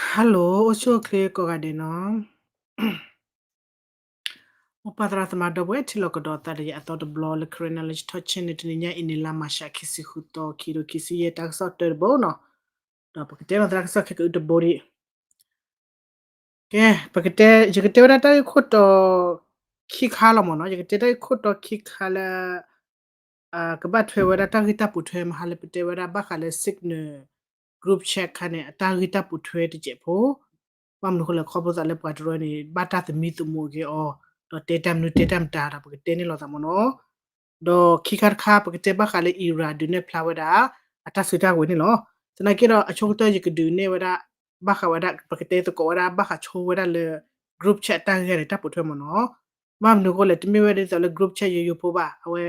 Hello အိၣ်ဆူၣ်အိၣ်ချ့ကိးဂၤဒဲးနီၤ. အိၣ်ပၢ်သရၣ်သမါဒီပုၢ်ဝဲၢ် ထံၣ်လိာ်ကဒီးသးဒီးယၤအသီတဘျီလၢ Karen Knowledge Talk Channel န့ၣ် တနံၤညါအံၤန့ၣ် လါမၤရှး ခံဆံဃုသီ ခံကထိခံဆံယဲၢ် တၢ်ကစီၣ်တၢတဘိနီၤ. ဒီးပကတဲလီၤသရၣ်ကစီၣ်ခဲကအုတဘိဒံး ကဲ ပကတဲ ယကတဲဝဲဒၣ်တၢ်ဂ့ၢ်ခိၣ်တီ ခံခါလီၤမ့ၢ်နီၤ. ယကတဲတၢ်ဂ့ၢ်ခိၣ်တီခံခါလၢ ကဘၣ်ထွဲဝဲဒၣ်တၢ်ဂ့ၢ်တၢ်ပိာ်ထွဲ မဟါလၢပတဲဝဲဒၣ်ဘၣ်ဃးလၢ Signal group chat ခါန့ၣ် အတၢ်ဂ့ၢ်တၢ်ပိာ်ထွဲတစဲးဖိ ဘၣ်မနုၤအဃိလဲၣ် ခီဖျိသးလၢပှၤတရၢန့ၣ် ဘၣ်တၢ်သမံသမိးက့ၤအီၤ ဒီးတဲတၢ်မနုၤတဲတၢ်မတၤဒီး ပကတဲန့ၢ်လိာ်သးမ့ၢ်နီၤ. ဒီးခံခါတခါ ပကတဲဘၣ်ဃးလၢ Iran ဒုးနဲၣ်ဖျါဝဲဒၣ် အတၢ်စုတၢ်ဝဲၤန့ၣ်လီၤ. သနာ်က့ဒီး အဆိကတၢၢ်ယကဒုးနဲၣ်ဝဲဒၣ် ဘၣ်ဃးဝဲဒၣ် ပကတဲသကိးဝဲဒၣ် ဘၣ်ဃးဆိဝဲဒၣ်လၢ group chat တၢ်ဂ့ၢ်န့ၣ် တၢ်ပိာ်ထွဲမ့ၢ်နီၤ. ဘၣ်မနုၤအဃိလဲၣ် တမ့ၢ်ဝဲဒ်သိးလၢ group chat ယိယိဖိဘၣ် အဝဲ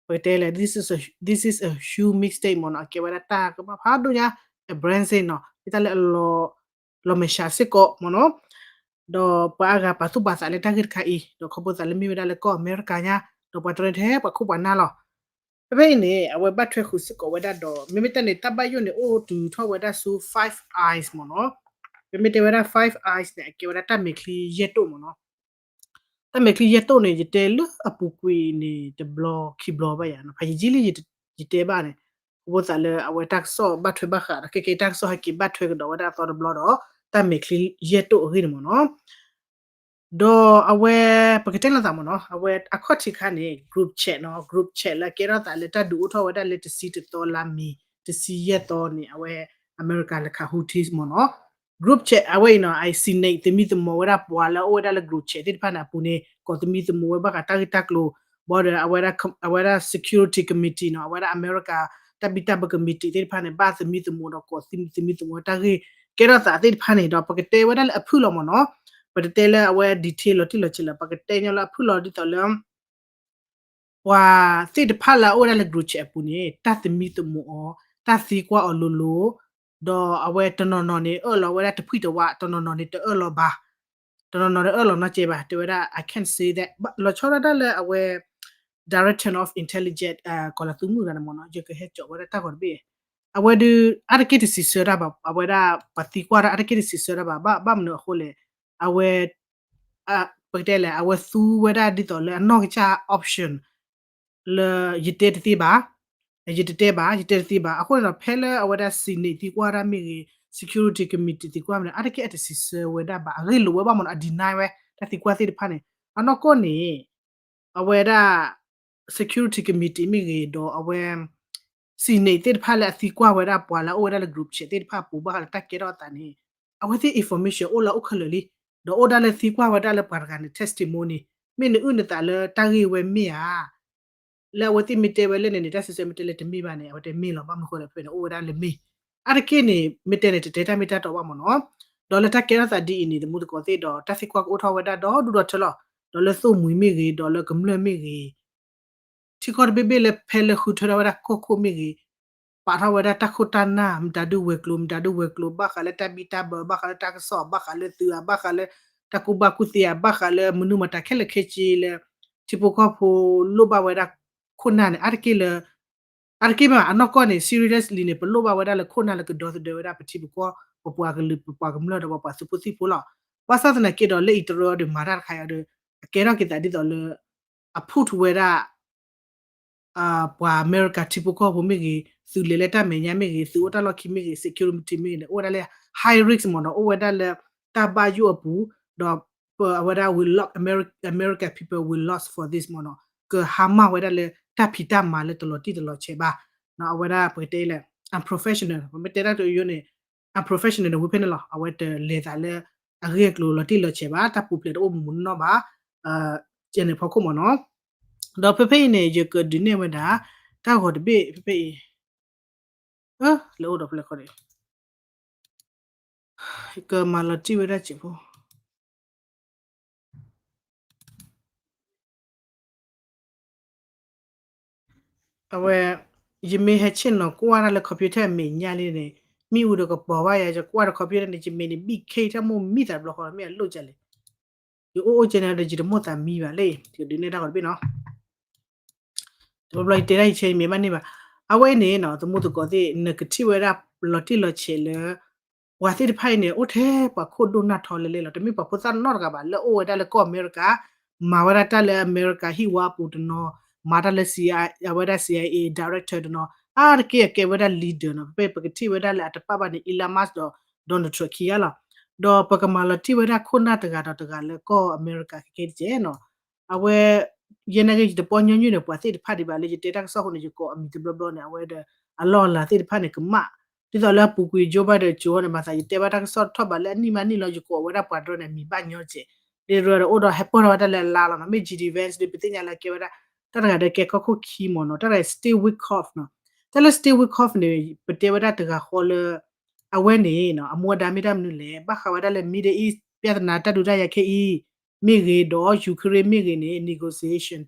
ပကတဲလဲၣ် this is a, this is a huge mistake မ့ၢ်နီၤ. အကဲဝဲဒၣ်တၢ်ကမၣ်ဖးဒိၣ်ညါ အ brand စ့ၢ်နီၤ မ့ၢ်တၢ်လၢအလီၤ လီၤမဲာ်ဆှးစ့ၢ်ကီးမ့ၢ်နီၤ. ဒီးပှၤအါဂၤပာ်သူၣ်ပာ်သးလၢတၢ်ဂ့ၢ်တခါအံၤ ဒီးခီဖျိသးလၢမ့ၢ်ဝဲဒၣ်လၢကီၢ်အမဲရကၤညါ ဒီးပှၤတရၢထဲပှၤခိၣ်ပှၤနၢ်လီၤ. ဖဲဖဲအံၤန့ၣ် အဝဲဘၣ်ထွဲဃုာ်စ့ၢ်ကီးဝဲဒၣ်ဒီး မ့မ့ၢ်တၢ်န့ၣ် တၢ်ဘၣ်ယိၣ်န့ၣ် အိၣ်တုၤထီၣ်ဝဲဒၣ်ဆူ Five Eyes မ့ၢ်နီၤ. ပမ့ၢ်တဲဝဲဒၣ် Five Eyes န့ၣ် အကဲဝဲဒၣ်တၢ်မဲာ်ချံယဲၢ်တိၣ်မ့ၢ်နီၤ. တၢ်မဲာ်ချံယဲၢ်တိၣ်န့ၣ် ယတဲလၢအပူၤကွံာ်န့ၣ် တဘျီခံဘျီဘၣ်ယၤနီၤ ဖးယံာ်လံ ယတဲဘၣ်န့ၣ် အဃိသးလၢအဝဲတၢ်ကစီၣ်ဘၣ်ထွဲဘၣ်ဃးဒီး ခဲကဲ တၢ်ကစီၣ်ဟဲက့ၤဘၣ်ထွဲကဒီးဝဲဒၣ်အသီတဘျီဒီး တၢ်မဲာ်ချံယဲၢ်တိၣ်အဂ့ၢ်န့ၣ်မ့ၢ်နီၤ. ဒီးအဝဲ ပကတဲလိာ်သးမ့ၢ်နီၤ အဝဲအခီၣ်ထံးခါန့ၣ် group chat နီၤ group chat လၢကဲထီၣ်သးလၢတၢ်ဒုးအိၣ်ထီၣ်ဝဲဒၣ်လၢတဆံတသီလါမ့ၤ တဆံယဲၢ်သီန့ၣ် အဝဲ အမဲရကၤလဲၤခး Houthis မ့ၢ်နီၤ. group chat အဝဲအံၤနီၤ အ Signal သမံသမိးဝဲဒၣ်ပှၤလၢအအိၣ်ဝဲဒၣ်လၢ group chat သ့ၣ်တဖၣ်န့ၣ်အပူၤန့ၣ် ကိးသမံသမိးဝဲဘၣ်ဃးတၢ်ဂ့ၢ်တၢ်ကျိၤ ဘၣ်ဒီး အဝဲဒၣ် security committee နီၤ အဝဲဒၣ်အမဲရကၤ တၢ်ဘံၣ်တၢ်ဘၢ committee သ့ၣ်တဖၣ်န့ၣ် ဘၣ်သမံသမိးဒီးကိးသမံသမိးဝဲတၢ်ဂ့ၢ် ကဲထီၣ်သးသ့ၣ်တဖၣ်န့ၣ်ဒီး ပကတဲဝဲဒၣ်လၢအဖုၣ်လီၤမ့ၢ်နီၤ. ပတတဲလၢအဝဲ detail လီၤတံၢ်လီၤဆဲးလၢၤ ပကတဲညီလၢအဖုၣ်လီၤဒ်သိးလၢ ပှၤသ့ၣ်တဖၣ်လၢအအိၣ်ဝဲဒၣ်လၢ group chat အပူၤန့ၣ် တၢ်သမံသမိးအီၤ တၢ်သံကွၢ်အီၤလိၤလိၤ ဒီးအဝဲတနီၤနီၤန့ၣ် အၢၣ်လီၤဝဲဒၣ်တဖှံၣ်တဝါ တနီၤနီၤန့ၣ် တအၢၣ်လီၤဘၣ် တနီၤနီၤန့ၣ်အၢၣ်လီၤနီတကဲဘၣ် တဲဝဲဒၣ် I can't say that လီၤဆီဒၣ်တၢ်လၢအဝဲ Director of Intelligence ကီၤလၤသူမုၣ်တဂၤန့ၣ်မ့ၢ်နီၤ ယကဟဲကၠီးဝဲဒၣ်တၢ်ဂီၤတဘ့ၣ် အဝဲဒုး အါတက့ၢ်တစံးဆၢတၢ်ဘၣ် အဝဲဒၣ် ပှၤသံကွၢ်တၢ်အါတက့ၢ်တစံးဆၢတၢ်ဘၣ် ဘၣ်မနုၤအဃိလဲၣ် အဝဲ ပကတဲလဲၣ် အဝဲသူဝဲဒၣ်ဒ်သိးလၢအနီၢ်ကစၢ် option လၢယတဲတသ့ဘၣ် ယတတဲဘၣ် ယတဲတသ့ဘၣ် အဃိန့ၣ်ဒီး ဖဲလၢအဝဲဒၣ် Senate သံကွၢ်တၢ်မ့ၢ်ဂ့ၤ Security Committee သံကွၢ်မ့ၢ်န့ၣ် အါတက့ၢ်အတစံးဆၢဝဲဒၣ်ဘၣ် အဂ့ၢ်လိာ်ဝဲဘၣ်မ့ၢ်နီၤ အ deny ဝဲ တၢ်သံကွၢ်သ့ၣ်တဖၣ်န့ၣ် အနီၢ်ကီၢ်န့ၣ် အဝဲဒၣ် Security Committee မ့ၢ်ဂ့ၤ ဒီးအဝဲ Senate သ့ၣ်တဖၣ်လၢအသံကွၢ်ဝဲဒၣ်ပှၤလၢအအိၣ်ဝဲဒၣ်လၢ group chat သ့ၣ်တဖၣ်အပူၤ ဘၣ်ဃးလၢတၢ်ကဲထီၣ်အသးန့ၣ် အဝဲသ့ၣ် information အိၣ်လၢအိၣ်ခဲလၢာ်လံ ဒီးအိၣ်ဒၣ်လၢသံကွၢ်ဝဲဒၣ်လၢပှၤတဂၤန့ၣ် testimony မ့ၢ်နအုၣ်နသးလၢတၢ်ဂ့ၢ်ဝဲမ့ၢ်ဧါ လၢအဝဲသ့ၣ်မ့ၢ်တဲဝဲလၢန့ၣ်န့ၣ် တၢ်စံးဆၢမ့ၢ်တဲလၢတမ့ၢ်ဘၣ်န့ၣ် အဝဲတဲမ့ၢ်လီၤ ဘၣ်မနုၤအဃိလဲၣ် ဖဲန့ၣ် အိၣ်ဝဲဒၣ်လၢမ့ၢ် အါတက့ၢ်န့ၣ် မ့ၢ်တဲန့ၣ် တတဲတၢ်မ့ၢ်တၢ်တီဘၣ်မ့ၢ်နီၤ ဒီးလၢတၢ်ကဲထီၣ်သးဒ်အံၤန့ၣ် သမူသကိးသ့ၣ်ဒီး တၢ်သံကွၢ်ကအိၣ်ထီၣ်ဝဲဒၣ်ဒီဒူၣ်ဒီထၢလီၤ ဒီးလၢသိၣ်မှံၤမ့ၢ်ဂ့ၤ ဒီးလၢကမျၢၢ်မ့ၢ်ဂ့ၤ ထံကီၢ်တဘ့ၣ်ဘ့ၣ်လၢဖဲလၢဃုထၢထီၣ်ဝဲဒၣ်ကီၢ်ခိၣ်မ့ၢ်ဂ့ၤ ပာ်ထီၣ်ဝဲဒၣ်တၢ်ခိၣ်တၢ်နၢ် မတၤဒုဝဲၤကျိၤ မတၤဒုဝဲၤကျိၤ ဘၣ်ဃးလၢတၢ်ဘံၣ်တၢ်ဘၢ ဘၣ်ဃးလၢတၢ်ကစီၣ် ဘၣ်ဃးလၢသုးဧါ ဘၣ်ဃးလၢ တၢ်ကူၣ်ဘၣ်ကူၣ်သ့ဧါ ဘၣ်ဃးလၢမနုၤမတၤခဲလၢာ်ခဲဆ့လၢ ထံဖိကီၢ်ဖိလိၣ်ဘၣ်ဝဲဒၣ်ခိၣ်နၢ်န့ၣ် အါတက့ၢ်လၢ အါတက့ၢ်မ့ၢ် အနီၢ်ကီၢ်န့ၣ် seriously န့ၣ် ပလိၣ်ဘၣ်ဝဲဒၣ်လၢခိၣ်နၢ်လၢကဒီသဒၢဝဲဒၣ်ပထံပကီၢ် ပပှၤကလုာ် ပပှၤကမျၢၢ်ဒီးပပှၤသုးဖိသံၣ်ဖိလီၤ. ဘၣ်ဆၣ်သနာ်က့ဒီး လၢအံၤတရၢဒီးမၤတၢ်တခါအံၤဒီး အကဲထီၣ်က့ၤသးဒ်သိးလၢ အ put ဝဲဒၣ် ပှၤအမဲရကၤထံဖိကီၢ်ဖိမ့ၢ်ဂ့ၤ သုးလဲၤလၢတၢ်မဲာ်ညါမ့ၢ်ဂ့ၤ သုးအိၣ်တၢ်လီၢ်ခံမ့ၢ်ဂ့ၤ security မ့ၢ်ဂ့ၤန့ၣ် အိၣ်ဝဲဒၣ်လၢ high risk မ့ၢ်နီၤ အိၣ်ဝဲဒၣ်လၢတၢ်ဘၣ်ယိၣ်အပူၤ ဒီးပအဝဲဒၣ် will lock Ameri- American people will lost for this မ့ၢ်နီၤ ကဟါမၢ်ဝဲဒၣ်လၢတၢ်ဖံးတၢ်မၤလၢတလီၤတံၢ်တလီၤဆဲးဘၣ် အဝဲဒၣ်ပကတဲလၢ unprofessional ပမ့ၢ်တဲတၢ်တယိန့ၣ် unprofessional န့ၣ် ဝံၤဖဲန့ၣ်လီၤ အဝဲတလဲၤသးလၢအဂ့ၢ်အကျိၤလီၤတံၢ်လီၤဆဲးဘၣ် တၢ်ပူၤဖျဲးတအိၣ်မူးနီၢ်ဘၣ် ကဲန့ၣ်ဖီခိၣ်မ့ၢ်နီၤ ဒီးဖဲဖဲအံၤန့ၣ် ယကဒုးနဲၣ်ဝဲဒၣ် တၢ်ဂီၤတဘ့ၣ်ဖဲဖဲအံၤ လၢအိၣ်ဒီးဖျဲၣ်ခီန့ၣ် ကမၤလီၤတံၢ်ဝဲဒၣ်စဲးဖိ အဝဲ ယမ့ၢ်ဟဲဆ့ၣ်နီၤကွၢ်တၢ်လၢ computer အမဲာ်ညါလံန့ၣ် မ့ၣ်အူဒီးကပီၤဘၣ်ယၤ ယကွၢ်ဒီး computer န့ၣ် ယမဲာ်န့ၣ် ဘံၣ်ခဲအံၤတၢ်မိၢ်မံသးတဘျီဃီ မ့ၢ်အလိၣ်ကလဲၣ် ယအိၣ်အိၣ်ကဲန့ၣ်ဒီး ယတမိၣ်သးမံဘၣ်လၢ ယကဒုးနဲၣ်တၢ်ဂီၤတဘ့ၣ်နီၤ တဘျီဘျီယတဲဒၣ်ယဆဲးယမဲာ်ဘၣ်န့ၢ်ဘၣ် အဝဲအံၤန့ၣ်နီၤ သမူသကိးသ့ၣ် နကထံၣ်ဝဲဒၣ်လီၤတံၢ်လီၤဆဲးလၢ ပှၤသ့ၣ်တဖၣ်အံၤန့ၣ် အိၣ်ထဲပှၤခိၣ်ဒိၣ်နၢ်ထီလဲလဲလီၤ. တမ့ၢ်ပှၤဖိသၣ်နီတဂၤဘၣ် လၢအိၣ်ဝဲဒၣ်လၢကီၢ်အမဲရကၤ, မၤဝဲဒၣ်တၢ်လၢအမဲရကၤဟံၣ်ဝါအပူၤတနီၤ, မၤတၢ်လၢ အဝဲဒၣ် CIA director တနီၤ, အါတက့ၢ်အကဲဝဲဒၣ် leader နီၤ. ပ ပကထံၣ်ဝဲဒၣ်လၢအတပာ်ဘၣ်န့ၣ် Elon Musk ဒီး Donald Trump ခံဂၤလီၤ. ဒီးပကမၤလီၤတံၢ်ဝဲဒၣ်ခိၣ်နၢ်တဂၤဒီးတဂၤလၢကီၢ်အမဲရကၤခဲကဲတက့ၢ်နီၤ. အဝဲ ယဲနာ်က့ ယတပီညီနုၢ်န့ၣ် ပှၤသ့ၣ်တဖၣ်ဒံးဘၣ်လၢယတဲတၢ်ကစီၣ်အဃိန့ၣ် ယကိးအမံၤတဘျီဘျီန့ၣ် အဝဲဒီး အလီၢ်အလၤသ့ၣ်တဖၣ်န့ၣ် ကမၣ်, ဒ်သိးလၢအပူၤကွံာ် Joe Biden ကၠိၤန့ၣ် မၤသးယတဲဘၣ်တၢ်ကစီၣ်တထီၣ်ဘၣ်လၢအနံၣ်မးနံၣ်လီၤ ယကိးဝဲဒၣ်ပှၤတရၢန့ၣ် အမံၤဘၣ်ညီကဲး, ဒ်တရၢဒီးအိၣ်ဒီးဟဲပၢၢ်ထီၣ်ဝဲဒၣ်လၢအလါလီၤနီၤ. မ့ၢ် J D Vance ဒ်ပသ့ၣ်ညါလၢအကဲဝဲဒၣ် တၢ်တဂၤဒီးကဲကီၢ်ခိၣ်ခံမ့ၢ်နီၤ, တၢ်တဂၤ Steve Witkoff နီၤ. တၢ်လၢ Steve Witkoff န့ၣ် ပတဲဝဲဒၣ်တဂၤဃီလၢ အဝဲန့ၣ်နီၤ အမူအဒါမ့ၢ်တၢ်မနုၤလဲၣ်, ဘၣ်ဃးဝဲဒၣ်လၢ Middle East ပြဿနာ တၢ်ဒုးတၢ်ယၤခဲအံၤ မ့ၢ်ဂ့ၤဒီး Ukraine မ့ၢ်ဂ့ၤန့ၣ် negotiation,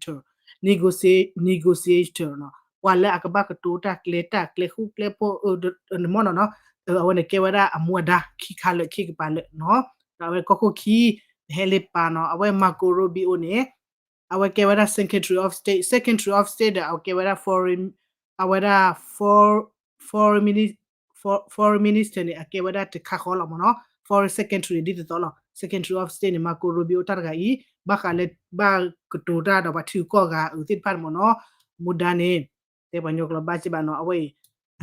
negotiator နီၤ, ပှၤလၢအကဘၣ်ကတိၤတၢ်ကျဲ တၢ်ကျဲဃူကျဲဖိး နမ့ၢ်နီၤနီၤ, အဝဲန့ၣ်ကဲဝဲဒၣ်အမူအဒါ ခံခါလၢာ်ခံကပၤလၢာ်နီၤ. ဒီးအဝဲကီၢ်ခိၣ်ခံ ပဟဲလၢပာ်နီၤ, အဝဲ Marco Rubio န့ၣ် အဝဲကဲဝဲဒၣ် Secretary of State, Secretary of State ဒီးအဝဲကဲဝဲဒၣ် foreign, အဝဲဒၣ် foreign mini-, foreign minister န့ၣ် အကဲဝဲဒၣ်တခါဃီလီၤမ့ၢ်နီၤ. Foreign secretary ဒ်သိးသိးလီၤ. Secretary of State န့ၣ် Marco Rubio တၢ်တဂၤအံၤ ဘၣ်ဃးလၢဘၣ်ကတိၤတၢ်ဒီးပှၤထံဂုၤကီၢ်ဂၤအုးသ့ၣ်တဖၣ်န့ၣ်မ့ၢ်နီၤ, မူဒါန့ၣ် တဲပှၤကညီကျိာ်ဘၣ်စ့ၢ်ဘၣ်နီၤ. အဝဲအံၤ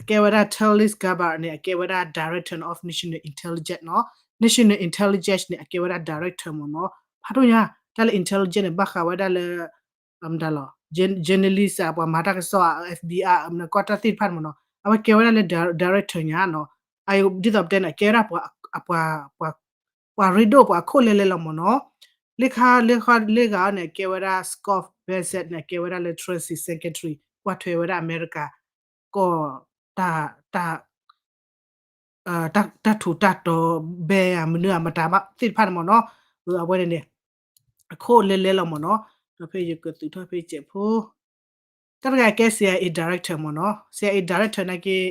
အကဲဝဲဒၣ် Tulsi Gabbard န့ၣ် အကဲဝဲဒၣ် Director of National Intelligence နီၤ. National Intelligence န့ၣ် အကဲဝဲဒၣ် Director မ့ၢ်နီၤ. ဖးဒိၣ်ညါ တၢ်လၢ intelligence န့ၣ် ဘၣ်ဃးဝဲဒၣ်လၢ မတၤလီၤ journalist ပှၤမၤတၢ်ကစီၣ် FBI မနုၤကီၢ်တၢ်သ့ၣ်တဖၣ်န့ၣ်မ့ၢ်နီၤ, အဝဲကဲဝဲဒၣ်လၢ director ညါနီၤ. ဒ်သိးပတဲန့ၣ် အကဲဝဲဒၣ် ပှၤရ့ဒိၣ်ပှၤခိၣ်လဲလဲလီၤမ့ၢ်နီၤ. လၢခါလၢခါလၢဂၤအီၤန့ၣ် အကဲဝဲဒၣ် Scott Bessent န့ၣ် အကဲဝဲဒၣ်လၢ Treasury Secretary ကွၢ်ထွဲဝဲဒၣ်အမဲရကၤ ကီၢ် တၢ် တၢ် တၢ်ထူးတၢ်တီၤဘဲဧါ မနုၤဧါ မတၤဘၣ်သ့ၣ်တဖၣ်န့ၣ်မ့ၢ်နီၤ. အဝဲန့ၣ်န့ၣ် အခိၣ်လဲလဲလီၤမ့ၢ်နီၤ. ဒီးဖဲယကသုးထီၣ်ဖဲစဲးဖိ တၢ်တဂၤကဲ CIA director မ့ၢ်နီၤ. CIA director နာ်က့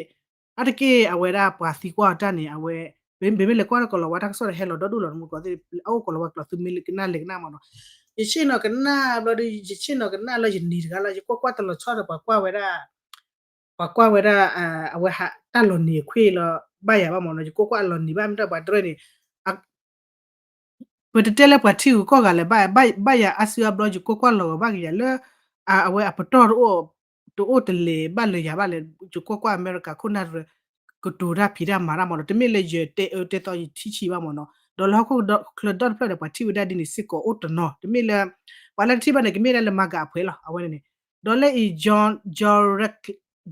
အါတက့ၢ်အဝဲဒၣ်ပှၤသံကွၢ်အီၤတၢ်န့ၣ် အဝဲ ပမ့ၢ်လဲၤကွၢ်တၢ်ကိၤလၤဝါတၢ်ကစီၣ်ဒီး ဟဲလီၤဒီဒူၣ်လီၤ တမူကီးသ့ၣ် အအိၣ်ကိၤလၤဝါကျိာ် သုမ့ၢ်ကနၣ်လဲၤကနၣ်မ့ၢ်နီၤ. ယဆ့ၣ်နီၤကနၣ်ဘျီဒီး ယဆ့ၣ်နီၤကနၣ်လၢယနံၤတဂၤလီၤ ယကွၢ်ကွၢ်တလီၤဆီဒီးပှၤကွၢ်ဝဲဒၣ် ပှၤကွၢ်ဝဲဒၣ် အဝဲဟးတၢ်လီၤနံၤအခွ့ၣ်လီၤ ဘၣ်ယၤဘၣ်မ့ၢ်နီၤ ယကွၢ်ကွၢ်အလီၤနံၤဘၣ်မ့ၢ်တၢ်ပှၤတရၢန့ၣ် ပတတဲလၢပှၤထံဂုၤကီၢ်ဂၤလဲၣ် ဘၣ်ယၤအါစုအါဘျီ ယကွၢ်ကွၢ်လီၤဂာ်ဘၣ်ကယၤလၢ အဝဲအပတီၢ် တအိၣ်တလဲၤဘၣ်လၢယၤဘၣ်လဲၣ် ယကွၢ်ကွၢ်အမဲရကၤခိၣ်နၢ်တရၢ ကတိၤတၢ်ဖံးတၢ်မၤတၢ်မ့ၢ်နီၤ တမ့ၢ်လၢယတဲအၢတဲသီယထံၣ်ဆံးဘၣ်မ့ၢ်နီၤ ဒီးလၢဟီၣ်ခိၣ်ချၢဒီတဖျၢၣ်ဒီး ပှၤထံၣ်ဝဲဒၣ်ဒ်န့ၣ်စ့ၢ်ကီးအိၣ်တနီၤ တမ့ၢ်လၢ ပှၤလၢတထံၣ်ဘၣ်န့ၣ် ကမ့ၢ်ဒၣ်လၢ MAGA အဖှဲးလီၤ အဝဲန့ၣ်န့ၣ် ဒီးလၢအံၤ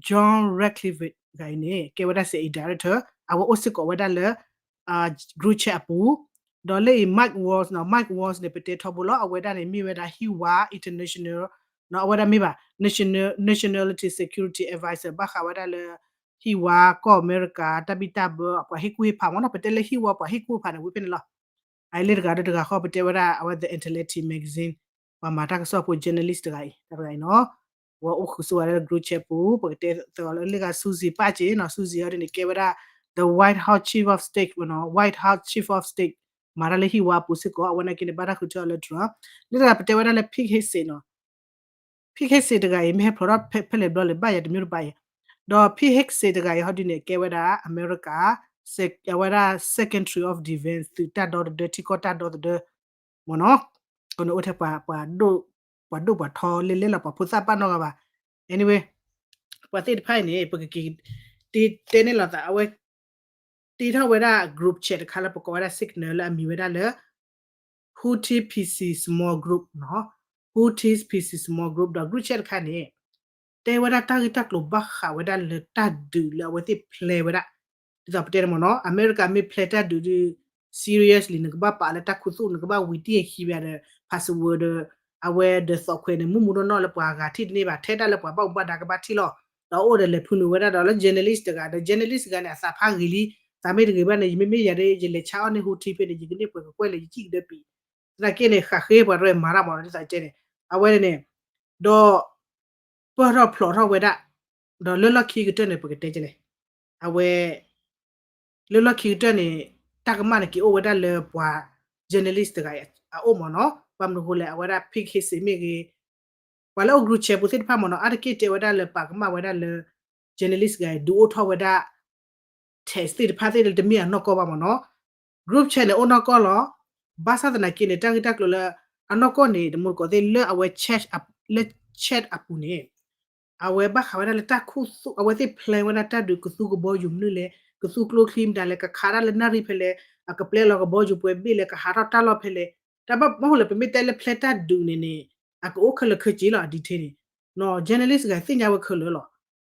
John Ratcliffe တဂၤအံၤန့ၣ် ကဲဝဲဒၣ် CIA director အဝဲအိၣ်စ့ၢ်ကီးဝဲဒၣ်လၢ group chat အပူၤ ဒီးလၢအံၤ Mike Waltz နီၤ Mike Waltz န့ၣ် ပတဲထီဘိလီၤ အဝဲဒၣ်န့ၣ် မ့ၢ်ဝဲဒၣ် ဟံၣ်ဝါ international နီၤ အဝဲဒၣ်မ့ၢ်ဘၣ် national nationality security advisor ဘၣ်ဃးဝဲဒၣ်လၢ ဟံၣ်ဝါကီၢ်အမဲရကၤ တၢ်ဘံၣ်တၢ်ဘၢ ပှၤဟ့ၣ်ကူၣ်ဟ့ၣ်ဖးမ့ၢ်နီၤ ပတဲလၢဟံၣ်ဝါပှၤဟ့ၣ်ကူၣ်ဖးန့ၣ် ဝံၤဖဲန့ၣ်လီၤ အလၢတဂၤဒီးတဂၤဃီ ပတဲဝဲဒၣ် အဝဲ The Atlantic Magazine ပှၤမၤတၢ်ကစီၣ်ဖိ journalist တဂၤအံၤ တဂၤအံၤနီၤ ဝဲအိၣ်ဃုာ်ဆိဝဲလၢ group chat ပူၤ ပကတဲသကိးလၢလၢဂၤ Susan ပၢ်က့နီၤ Susan အီၤဒ်န့ၣ် ကဲဝဲဒၣ် the White House Chief of State နီၤ White House Chief of State မၤတၢ်လၢဟံၣ်ဝါအပူၤစ့ၢ်ကီး အဝဲနာ်က့န့ၣ် ဘၣ်တၢ်ဃုထၢအီၤလၢ Trump လၢတဂၤပတဲဝဲဒၣ်လၢ Pete Hegseth နီၤ Pete Hegseth တဂၤအံၤ မ့ၢ်ဟဲဖျိးထီၣ်ဖဲလဲၣ်ဘျီလဲၣ် ဘၣ်ယၤတမံၤတဘၣ်အံၤ ဒီး Pete Hegseth တဂၤအံၤဟီဒ်န့ၣ် ကဲဝဲဒၣ် အမဲရကၤ အဝဲဒၣ် Secretary of Defense သုးတၢ်ဒီသဒၢ ထံကီၢ်တၢ်ဒီသဒၢ မ့ၢ်နီၤ အဃိန့ၣ်အိၣ်ထဲပှၤ ပှၤဒိၣ်ပှၤထီလဲလဲလီၤ ပှၤဖိသၣ်ပာ်နီတဂၤဘၣ် anyway ပှၤသ့ၣ်တဖၣ်အံၤန့ၣ် ပကက့ၤတဲန့ၢ်လိာ်သး အဝဲ တ့ထီၣ်ဝဲဒၣ် group chat တခါလၢပကိးဝဲဒၣ် signal လၢအမံၤဝဲဒၣ်လၢ Houthi P C small group နီၤ Houthi P C small group ဒီး group chat တခါန့ၣ် တဲဝဲဒၣ်တၢ်ဂ့ၢ်တၢ်ကျိၤဘၣ်ဃးဝဲဒၣ်လၢတၢ်ဒုးလၢအဝဲသ့ၣ် plan ဝဲဒၣ် ဒ်သိးပတဲန့ၣ်မ့ၢ်နီၤ အမဲရကၤမ့ၢ် plan တၢ်ဒုးဒုး seriously နကဘၣ်ပာ်လၢတၢ်ခူသူၣ် နကဘၣ်ဝံၤတံၢ်အခံဘၣ်ဒီး password ဒီး အဝဲဒီးသိးခွဲးန့ၣ် မုၢ်မူနီၢ်နီၢ်လၢပှၤဂၤထံၣ်တန့ၢ်ဘၣ် ထဲဒၣ်လၢပှၤဘၣ်မူဘၣ်ဒါကဘၣ်ထံၣ်လီၤ ဒီးအိၣ်ဒီးလဲၤဖုနုာ်ဝဲဒၣ်ဒီးလၢ journalist တဂၤဒီး journalist တဂၤန့ၣ် အသးဖးဂ့ၤလံ သးမ့ၢ်တဂ့ၤဘၣ်န့ၣ် ယမ့မ့ၢ်ယၤဒ် ယလဲၤဆါအီၣ်န့ၢ် Houthi ဖဲန့ၣ် ယကန့ၢ်ပှဲၤကကွဲၢ်လဲၣ် ယစံၣ်ကဒၢပံး သနာ်က့န့ၣ် ဃးဃ့ပှၤရဲၣ်မၤတၢ်မ့ၢ်နီၤ ဒ်သိးတဲန့ၣ် အဝဲန့ၣ် ဒီး ပၢၢ်ထီၣ်ဖျိးထီၣ်ဝဲဒၣ် ဒီးလၢလီၢ်ခံကတၢၢ်န့ၣ် ပကတဲကလဲၣ် အဝဲ လၢလီၢ်ခံကတၢၢ်န့ၣ် တၢ်ကမၣ်န့ၣ်က့ၤအိၣ်ဝဲဒၣ်လၢပှၤ journalist တဂၤအအိၣ်မ့ၢ်နီၤ ဘၣ်မနုၤအဃိလဲၣ် အဝဲဒၣ် Pete Hegseth မ့ၢ်ဂ့ၤ ပှၤလၢအိၣ် group chat ပူၤသ့ၣ်တဖၣ်မ့ၢ်နီၤ အါတက့ၢ်တဲဝဲဒၣ်လၢပာ်ကမၣ်ဝဲဒၣ်လၢ journalist တဂၤအံၤ ဒုးအိၣ်ထီၣ်ဝဲဒၣ် text သ့ၣ်တဖၣ်သ့ၣ်တမ့ၢ်အနီၢ်ကီၢ်ဘၣ်မ့ၢ်နီၤ. group chat န့ၣ် အိၣ်နီၢ်ကီၢ်လီၤ. ဘၣ်ဆၣ်သနာ်က့န့ၣ် တၢ်ဂ့ၢ်တၢ်ကျိၤလၢအနီၢ်ကီၢ်န့ၣ် တမူတကိးသ့ၣ်လၢအဝဲ chat အ- လၢ chat အပူၤန့ၣ် အဝဲဘၣ်ဃးဝဲဒၣ်လၢတၢ်ခူသူၣ် အဝဲသ့ၣ် plan ဝဲဒၣ်တၢ်ဒုးကသူကဘီယူၤမနုၤလဲၣ်, ကသူကျိချံမတၤလဲၣ်, ကခးတၢ်လၢနၣ်ရံၣ်ဖဲလဲၣ်, အကပျဲလီၤကဘီယူၤပှဲၤဘ့ၣ်လဲၣ်, ကဟးထီၣ်တၢ်လီၢ်ဖဲလဲၣ်. တၢ်ဘၣ်မနုၤလဲၣ် ပမ့ၢ်တဲလၢ plan တၢ်ဒုးန့ၣ်န့ၣ် အကအိၣ်ခဲလၢာ်ခဲဆ့လီၤ အ detail န့ၣ်. နီၤ journalist တဂၤသ့ၣ်ညါဝဲခဲလၢာ်လီၤ.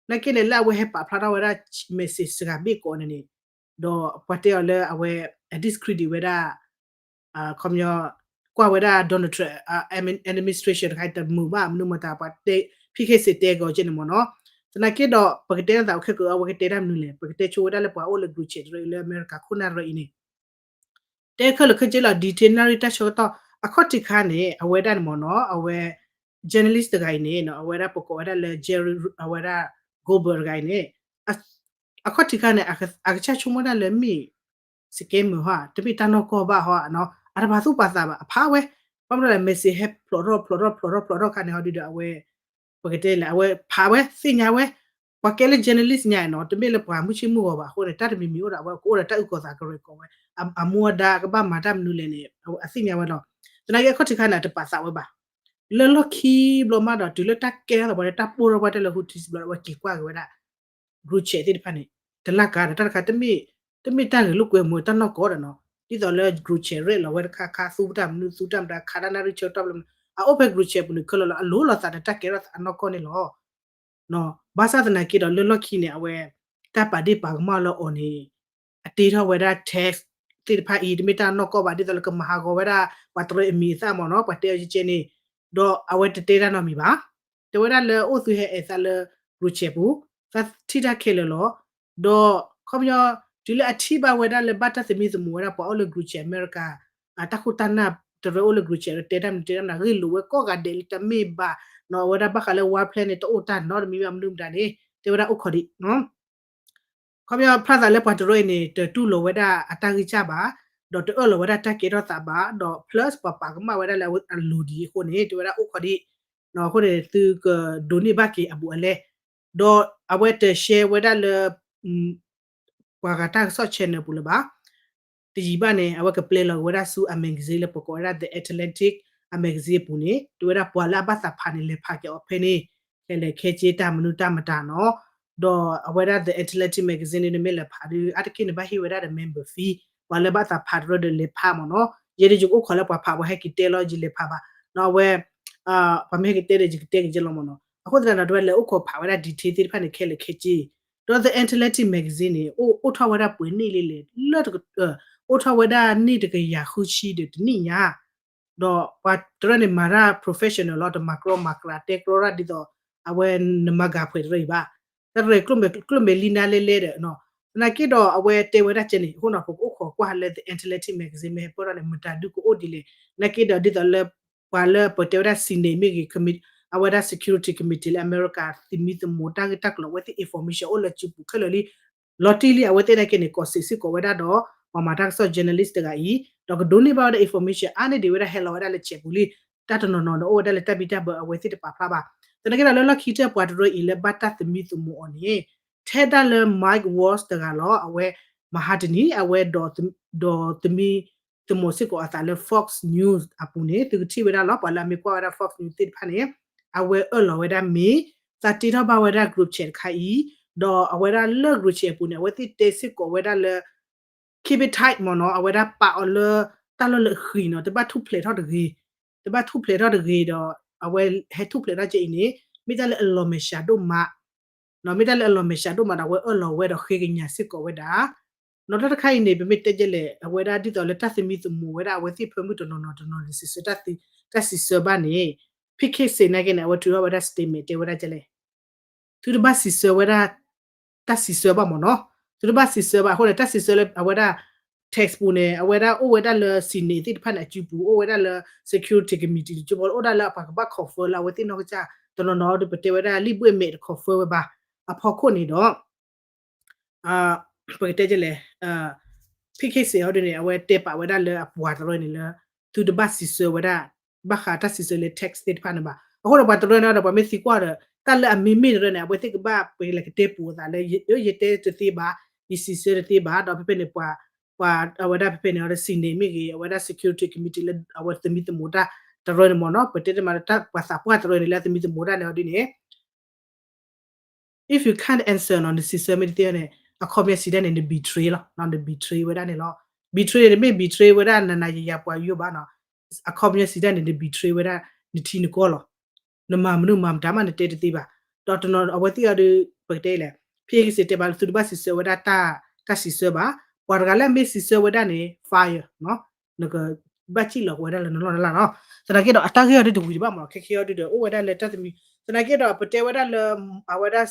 နာ်က့န့ၣ် လၢအဝဲဟဲပာ်ဖျါထီၣ်ဝဲဒၣ် message တဂၤဘ့ၣ်ကိးန့ၣ်န့ၣ်, ဒီးပှၤတဲအီၤလၢအဝဲ အ discredit ဝဲဒၣ် ခီပညီ ကွၢ်ဝဲဒၣ် Donald Trump administration တခါအံၤတမုာ်ဘၣ် မနုၤမတၤ ပှၤတဲ ဖံခ့စ့းတဲကီးကဲန့ၣ်မ့ၢ်နီၤ. သနာ်က့ဒီး ပကတဲတၢ်သးအိၣ်ခဲကၢ အဝဲကတဲတၢ်မနုၤလဲၣ်, ပကတဲဆိဝဲဒၣ်လၢပှၤအိၣ်လၢ group chat တရၢအံၤလၢအမဲရကၤခိၣ်နၢ်တရၢအံၤန့ၣ် တဲခဲလၢာ်ခဲဆ့လီၤ detail နၣ်ရံၣ်တၢ်ဆၢကတီၢ် အခီၣ်ထံးခါန့ၣ် အဝဲဒၣ်န့ၣ်မ့ၢ်နီၤ အဝဲ journalist တဂၤအံၤန့ၣ် အဝဲဒၣ်ပကိးဝဲဒၣ်လၢ Jerry အဝဲဒၣ် Goldberg တဂၤအံၤန့ၣ် အခီၣ်ထံးခါန့ၣ် အကစၢ်ဆိကမိၣ်ဒၣ်လၢမ့ၢ် scammer ဟီ တမ့ၢ်တၢ်နီၢ်ကီၢ်ဘၣ်ဟီ အတပာ်သူၣ်ပာ်သးဘၣ် အဖးဝဲ ဘၣ်မနုၤလဲၣ် message ဟဲဖျိးထီၣ်ဖျိးထီၣ်ဖျိးထီၣ်ဖျိးထီၣ်ခါန့ၣ်ဟီဒုဒီးအဝဲ ပကတဲလဲၣ် အဝဲဖးဝဲသ့ၣ်ညါဝဲ ပှၤကဲလၢ journalist ညါနီၤ တမ့ၢ်လၢပှၤမုၢ်ဆ့ၣ်မုၢ်ဂီၤဘၣ်အဃိန့ၣ် တၢ်တမံၤမံၤအိၣ်ဒီးအဝဲကအိၣ်ဒီးတၢ်အုၣ်ကီၤသးကရဲးကီးဝဲ အမူအဒါကဘၣ်မၤတၢ်မနုၤလဲၣ်န့ၣ် အသ့ၣ်ညါဝဲလီၤ. သနာ်က့အခီၣ်ထံးခါန့ၣ် အတပာ်သးဝဲဘၣ် လၢလီၢ်ခံဘျီမးဒီးတုၤလၢတၢ်ကဲထီၣ်သးပှၤလၢတၢ်ပိၢ်ထီၣ်ပှၢ်တၢၢ်လၢ Houthis ဘျီဒီးအဝဲက့ၤကွၢ်က့ၤဝဲဒၣ် group chat သ့ၣ်တဖၣ်န့ၣ် တလၢ်ကါဒီးတၢ်တခါ တမ့ၢ်တၢ်ဂဲၤလိာ်ကွဲမူးတၢ်နီၢ်ကီၢ်ဒီးနီၤ ဒ်သိးလၢ group chat ရဲၣ်လီၤဝဲတခါခါ သူတၢ်မနုၤသူတၢ်မတၤ ခးတၢ်နၣ်ရံၣ်ဆၢကတီၢ်ဘျီမနုၤ အအိၣ်ဖဲ group chat ပူၤန့ၣ် ခဲလၢာ်လီၤ အလိၤလိာ်သးဒီးတၢ်ကဲထီၣ်သးအနီၢ်ကီၢ်န့ၣ်လီၤ. ဘၣ်ဆၣ်သနာ်က့ဒီးလၢလီၢ်ခံန့ၣ် အဝဲ တၢ်ပာ်ဒ့ၣ်ပာ်ကမၣ်လၢအီၤန့ၣ် အတ့ထီၣ်ဝဲဒၣ် text သ့ၣ်တဖၣ်အံၤ တမ့ၢ်တၢ်နီၢ်ကီၢ်ဘၣ် ဒ်သိးလၢကမၤဟးဂီၤဝဲဒၣ် ပှၤတရၢအမံၤအသၣ်မ့ၢ်နီၤ ပှၤတဲအီၤကဲကဲန့ၣ် ဒီးအဝဲတတဲတၢ်နီတမံၤဘၣ်. တဲဝဲဒၣ်လၢအိၣ်သုဟဲအဲၣ်သးလၢ group chat ပူၤ သးထံၣ်တၢ်ခဲလၢာ်လီၤ. ဒီးခီပညီ တုၤလၢအထံၣ်ဘၣ်ဝဲဒၣ်လၢဘၣ်တၢ်သမံသမိးဝဲဒၣ်ပှၤအိၣ်လၢ group chat အမဲရကၤ တၢ်ခိၣ်တၢ်နၢ်တရၢအိၣ်လၢ group chat တဲတၢ်မနုၤတဲတၢ်မနုၤ ဂ့ၢ်လိာ်ဝဲကိးဂၤဒဲးလၢတမ့ၢ်ဘၣ်နီၤ အဝဲဒၣ်ဘၣ်ဃးလၢ war plan န့ၣ် တအိၣ်တၢ်နီတမံၤဘၣ် မနုၤမတၤန့ၣ် တဲဝဲဒၣ်အိၣ်ခိးဒံး ခီပညီဖျါသးလၢပှၤတရၢအံၤန့ၣ် တတူၢ်လိာ်ဝဲဒၣ်အတၢ်ဂံၢ်စၢ်ဘၣ်, ဒီးတအၢၣ်လီၤဝဲဒၣ်တၢ်ကဲထီၣ်သးဘၣ်, ဒီး plus ပှၤပာ်ကမၣ်ဝဲဒၣ်လၢအလိၤဒံးအဃိန့ၣ် တဲဝဲဒၣ်အိၣ်ခိးဒံး, အဃိန့ၣ် သုကဒိးန့ၢ်ဘၣ်က့ၤအဘူးအလဲ, ဒီးအဝဲတ share ဝဲဒၣ်လၢ ပှၤဂၤတၢ်ကစီၣ် channel ပူၤလၢၤဘၣ်. တယံာ်ဘၣ်န့ၣ် အဝဲကပျဲလီၤက့ၤဝဲဒၣ်ဆူအ magazine လၢပကိးဝဲဒၣ် The Atlantic အ magazine အပူၤန့ၣ် တဲဝဲဒၣ်ပှၤလၢအဘၣ်သးဖးန့ၣ် လဲၤဖးက့ၤအီၤဖဲန့ၣ် ခဲလၢာ်ခဲဆ့တၢ်မနုၤတၢ်မတၤနီၤ, ဒီးအဝဲဒၣ် The Atlantic Magazine န့ၣ် နမ့ၢ်လဲၤဖးဒီး အါတက့ၢ်န့ၣ်ဘၣ်ဟ့ၣ်ဝဲဒၣ်ဒီး member fee ပှၤလၢဘၣ်သးဖးတရၢဒီးလဲၤဖးမ့ၢ်နီၤ, ယဲဒၣ်ယကအိၣ်ခိးလၢပှၤဖး ပှၤဟဲက့ၤတဲလီၤ ယလဲၤဖးဘၣ်, အဝဲ ပှၤမ့ၢ်ဟဲက့ၤတဲဒီး ယကတဲက့ၤကလီၤမ့ၢ်နီၤ, အဃိသတးဒီး တဲဝဲလဲၤအိၣ်ခိးဖးဝဲဒၣ် detail သ့ၣ်တဖၣ်န့ၣ် ခဲလၢာ်ခဲဆ့ ဒီး The Atlantic Magazine န့ၣ် အိၣ်ထီၣ်ဝဲဒၣ်ပှဲၤနံၣ်လံလဲၣ် လၢ အိၣ်ထီၣ်ဝဲဒၣ်နံၣ်တကယၤဃုဆံဒီးတနံၣ်ညါ, ဒီးပှၤတရၢန့ၣ် မၤတၢ် professional လီၤ, တမၤကြီမၤကျးတဲကြီတၢ်ဒ်သိး အဝဲနမၤဂၤဖှဲးတရၢအံၤဘၣ်, တရၢကျိၣ်မဲာ်လံနါလဲလဲဒီး သနာ်က့ဒီးအဝဲတဲဝဲဒၣ်ကဲန့ၣ် အဃိန့ၣ် ပကအိၣ်ခိးကွၢ်လၢ The Atlantic Magazine မ့ၢ်ဟဲပၢၢ်ထီၣ်န့ၣ် မတၤဒုကအိၣ်ဒ်လဲၣ်, သနာ်က့ဒီးဒ်သိးလၢ ပှၤလၢပတဲဝဲဒၣ် Senate မ့ၢ်ဂ့ၤ အဝဲဒၣ် Security Committee လၢအမဲရကၤ သမံသမိးတၢ်ဂ့ၢ်တၢ်ကျိၤ အဝဲသ့ၣ် information အိၣ်လၢစုပူၤခဲလၢာ်လံ, လီၤတံၢ်လံ အဝဲသ့ၣ်နာ်က့န့ၣ် ကိးစ့ၢ်စ့ၢ်ကီးဝဲဒၣ်ဒီး ပှၤမၤတၢ်ကစီၣ် journalist တဂၤအံၤ ဒီးကဒိးန့ၢ်ဘၣ်ဝဲဒၣ် information အါန့ၢ်ဒံးဝဲဒၣ်ဟဲလီၤဝဲဒၣ်လၢ chat ပူၤလံ, တၢ်တနီၤနီၤန့ၣ် အိၣ်ဝဲဒၣ်လၢတၢ်ဘံၣ်တၢ်ဘၢအဝဲသ့ၣ်တပာ်ဖျါဘၣ်, သနာ်က့ဒီးလၢလီၢ်ခံကတၢၢ်ပှၤတရၢအံၤလၢဘၣ်တၢ်သမံသမိးအီၤန့ၣ် ထဲဒၣ်လၢ Mike Waltz တဂၤလီၤ, အဝဲ မဟါတနံၤ အဝဲ ဒီးသမံသမိးစ့ၢ်ကီးအသးလၢ Fox News အပူၤန့ၣ် သုကထံၣ်ဝဲဒၣ်လီၤ, ပှၤလၢအမ့ၢ်ကွၢ်ဝဲဒၣ် Fox News သ့ၣ်တဖၣ်န့ၣ် အဝဲအၢၣ်လီၤဝဲဒၣ်မ့ၢ် သးတ့ထီၣ်ဘၣ်ဝဲဒၣ် group chat တခါအံၤ, ဒီးအဝဲဒၣ်လၢ group chat အပူၤန့ၣ် အဝဲသ့ၣ်တဲစ့ၢ်ကီးဝဲဒၣ်လၢ keep it tight မ့ၢ်နီၤ, အဝဲဒၣ်ပာ်အီၤလၢ တၢ်လီၢ်လၢအဃံၤနီၤ, တဘၣ်ထူၣ်ဖျဲးထီၣ်တဂ့ၤ, တဘၣ်ထူၣ်ဖျဲးထီၣ်တဂ့ၤဒီး အဝဲဟဲထူၣ်ဖျဲးထီၣ်ကဲအံၤန့ၣ် မ့ၢ်တၢ်လၢအလီၤမဲာ်ဆှးဒိၣ်မး နီၤ, မ့ၢ်တၢ်လၢအလီၤမဲာ်ဆှးဒိၣ်မးဒီး အဝဲအၢၣ်လီၤဝဲဒီးဃ့ကညးစ့ၢ်ကီးဝဲဒၣ်, နီၤ တၢ်တခါအံၤန့ၣ် ပမ့ၢ်တဲကဲလဲၣ် အဝဲဒၣ်ဒ်သိးလၢတၢ်သမံသမိးဝဲဒၣ် အဝဲသ့ၣ်ဖၢမုၢ်တနီၤနီၤတနီၤန့ၣ် စံးဆၢတၢ်စံးဆၢဘၣ်န့ၣ် ဖံခ့စ့းနာ်က့န့ၣ် အဝဲထုးထီၣ်ဝဲဒၣ် statement တဲဝဲဒၣ်ကဲလဲၣ် သုတဘၣ်စံးဆၢဝဲဒၣ် တၢ်စံးဆၢဘၣ်မ့ၢ်နီၤ, သုတဘၣ်စံးဆၢဘၣ်အဃိန့ၣ် တၢ်စံးဆၢလၢအဝဲဒၣ် text ပူၤန့ၣ် အဝဲဒၣ်အိၣ်ဝဲဒၣ်လၢ Senate သ့ၣ်တဖၣ်န့ၣ် အစုပူၤ အိၣ်ဝဲဒၣ်လၢ Security Committee တစုပူၤ အိၣ်ဒၣ်လၢအပှၤကဘၣ် confirm လၢအဝဲသ့ၣ်နီၢ်ကစၢ် တနီၤနီၤဒီးပတဲဝဲဒၣ်လံာ်ဘှ့ၣ်မဲာ်တ confirm ဝဲဘၣ် အဖီခိၣ်န့ၣ်ဒီး ပကတဲကဲလဲၣ် ဖံခ့စ့းအီၤဒ်န့ၣ် အဝဲတဲပာ်ဝဲဒၣ်လၢအပှၤတရၢန့ၣ်လၢ သုတဘၣ်စံးဆၢဝဲဒၣ် ဘၣ်ဃးတၢ်စံးဆၢလၢ text သ့ၣ်တဖၣ်န့ၣ်ဘၣ်. အဃိဒီးပှၤတရၢန့ၣ်ဒီး ပှၤမ့ၢ်သံကွၢ်ဒီး တၢ်လၢအမ့မ့ၢ်တရၢန့ၣ် အဝဲသ့ၣ်ကဘၣ်ပှဲၤလဲၤကတဲပူၤအသးလၢ ယတဲတသ့ဘၣ် ယစံးဆၢတသ့ဘၣ် ဒီးဖဲဖဲန့ၣ် ပှၤ ပှၤအဝဲဒၣ်ဖဲဖဲန့ၣ်အီၤဒီး Senate မ့ၢ်ဂ့ၤ အဝဲဒၣ် Security Committee လၢအဝဲသမံသမိးတၢ်တရၢန့ၣ်မ့ၢ်နီၤ ပတဲတမးလၢတၢ်ပှၤသးပှၢ်တရၢန့ၣ် လၢသမံသမိးတၢ်န့ၣ်အီၤဒ်န့ၣ် if you can't answer နီၤ နစံးဆၢမ့ၢ်တသ့န့ၣ် အခီပညီစံးဒၣ်န့ၣ် န betray လီၤ န betray ဝဲဒၣ်န့ၣ်လီၤ betray န့ၣ် တမ့ၢ် betray ဝဲဒၣ် နနၤယယၤပှၤယိယိဘၣ်နီၤ အခီပညီစံးဒၣ်န့ၣ် န betray ဝဲဒၣ် နထံနကီၢ်လီၤ နမၤမနုၤမၤမတၤမး နတဲတသ့ဘၣ် ဒီးတနီၤအဝဲသ့ၣ်အီၤဒီး ပကတဲလဲၣ် ဖဲယကစံးတဲဘၣ်လၢသုတဘၣ်စံးဆၢဝဲဒၣ်တၢ် တၢ်စံးဆၢဘၣ် ပှၤတဂၤလၢအမ့ၢ်စံးဆၢဝဲဒၣ်န့ၣ် fire နီၤ နကဘၣ်စံၣ်လီၤဝဲဒၣ်လၢနလီၢ်နလၢ်နီၤ သနာ်က့ဒီးအတၢ်ဂ့ၢ်အီၤဒ်တဝံၤဒံးဘၣ်မး ခဲခဲအီၤဒ်ဒီး အိၣ်ဝဲဒၣ်လၢတၢ်သမံ သနာ်က့ဒီး ပတဲဝဲဒၣ်လၢ အဝဲဒၣ်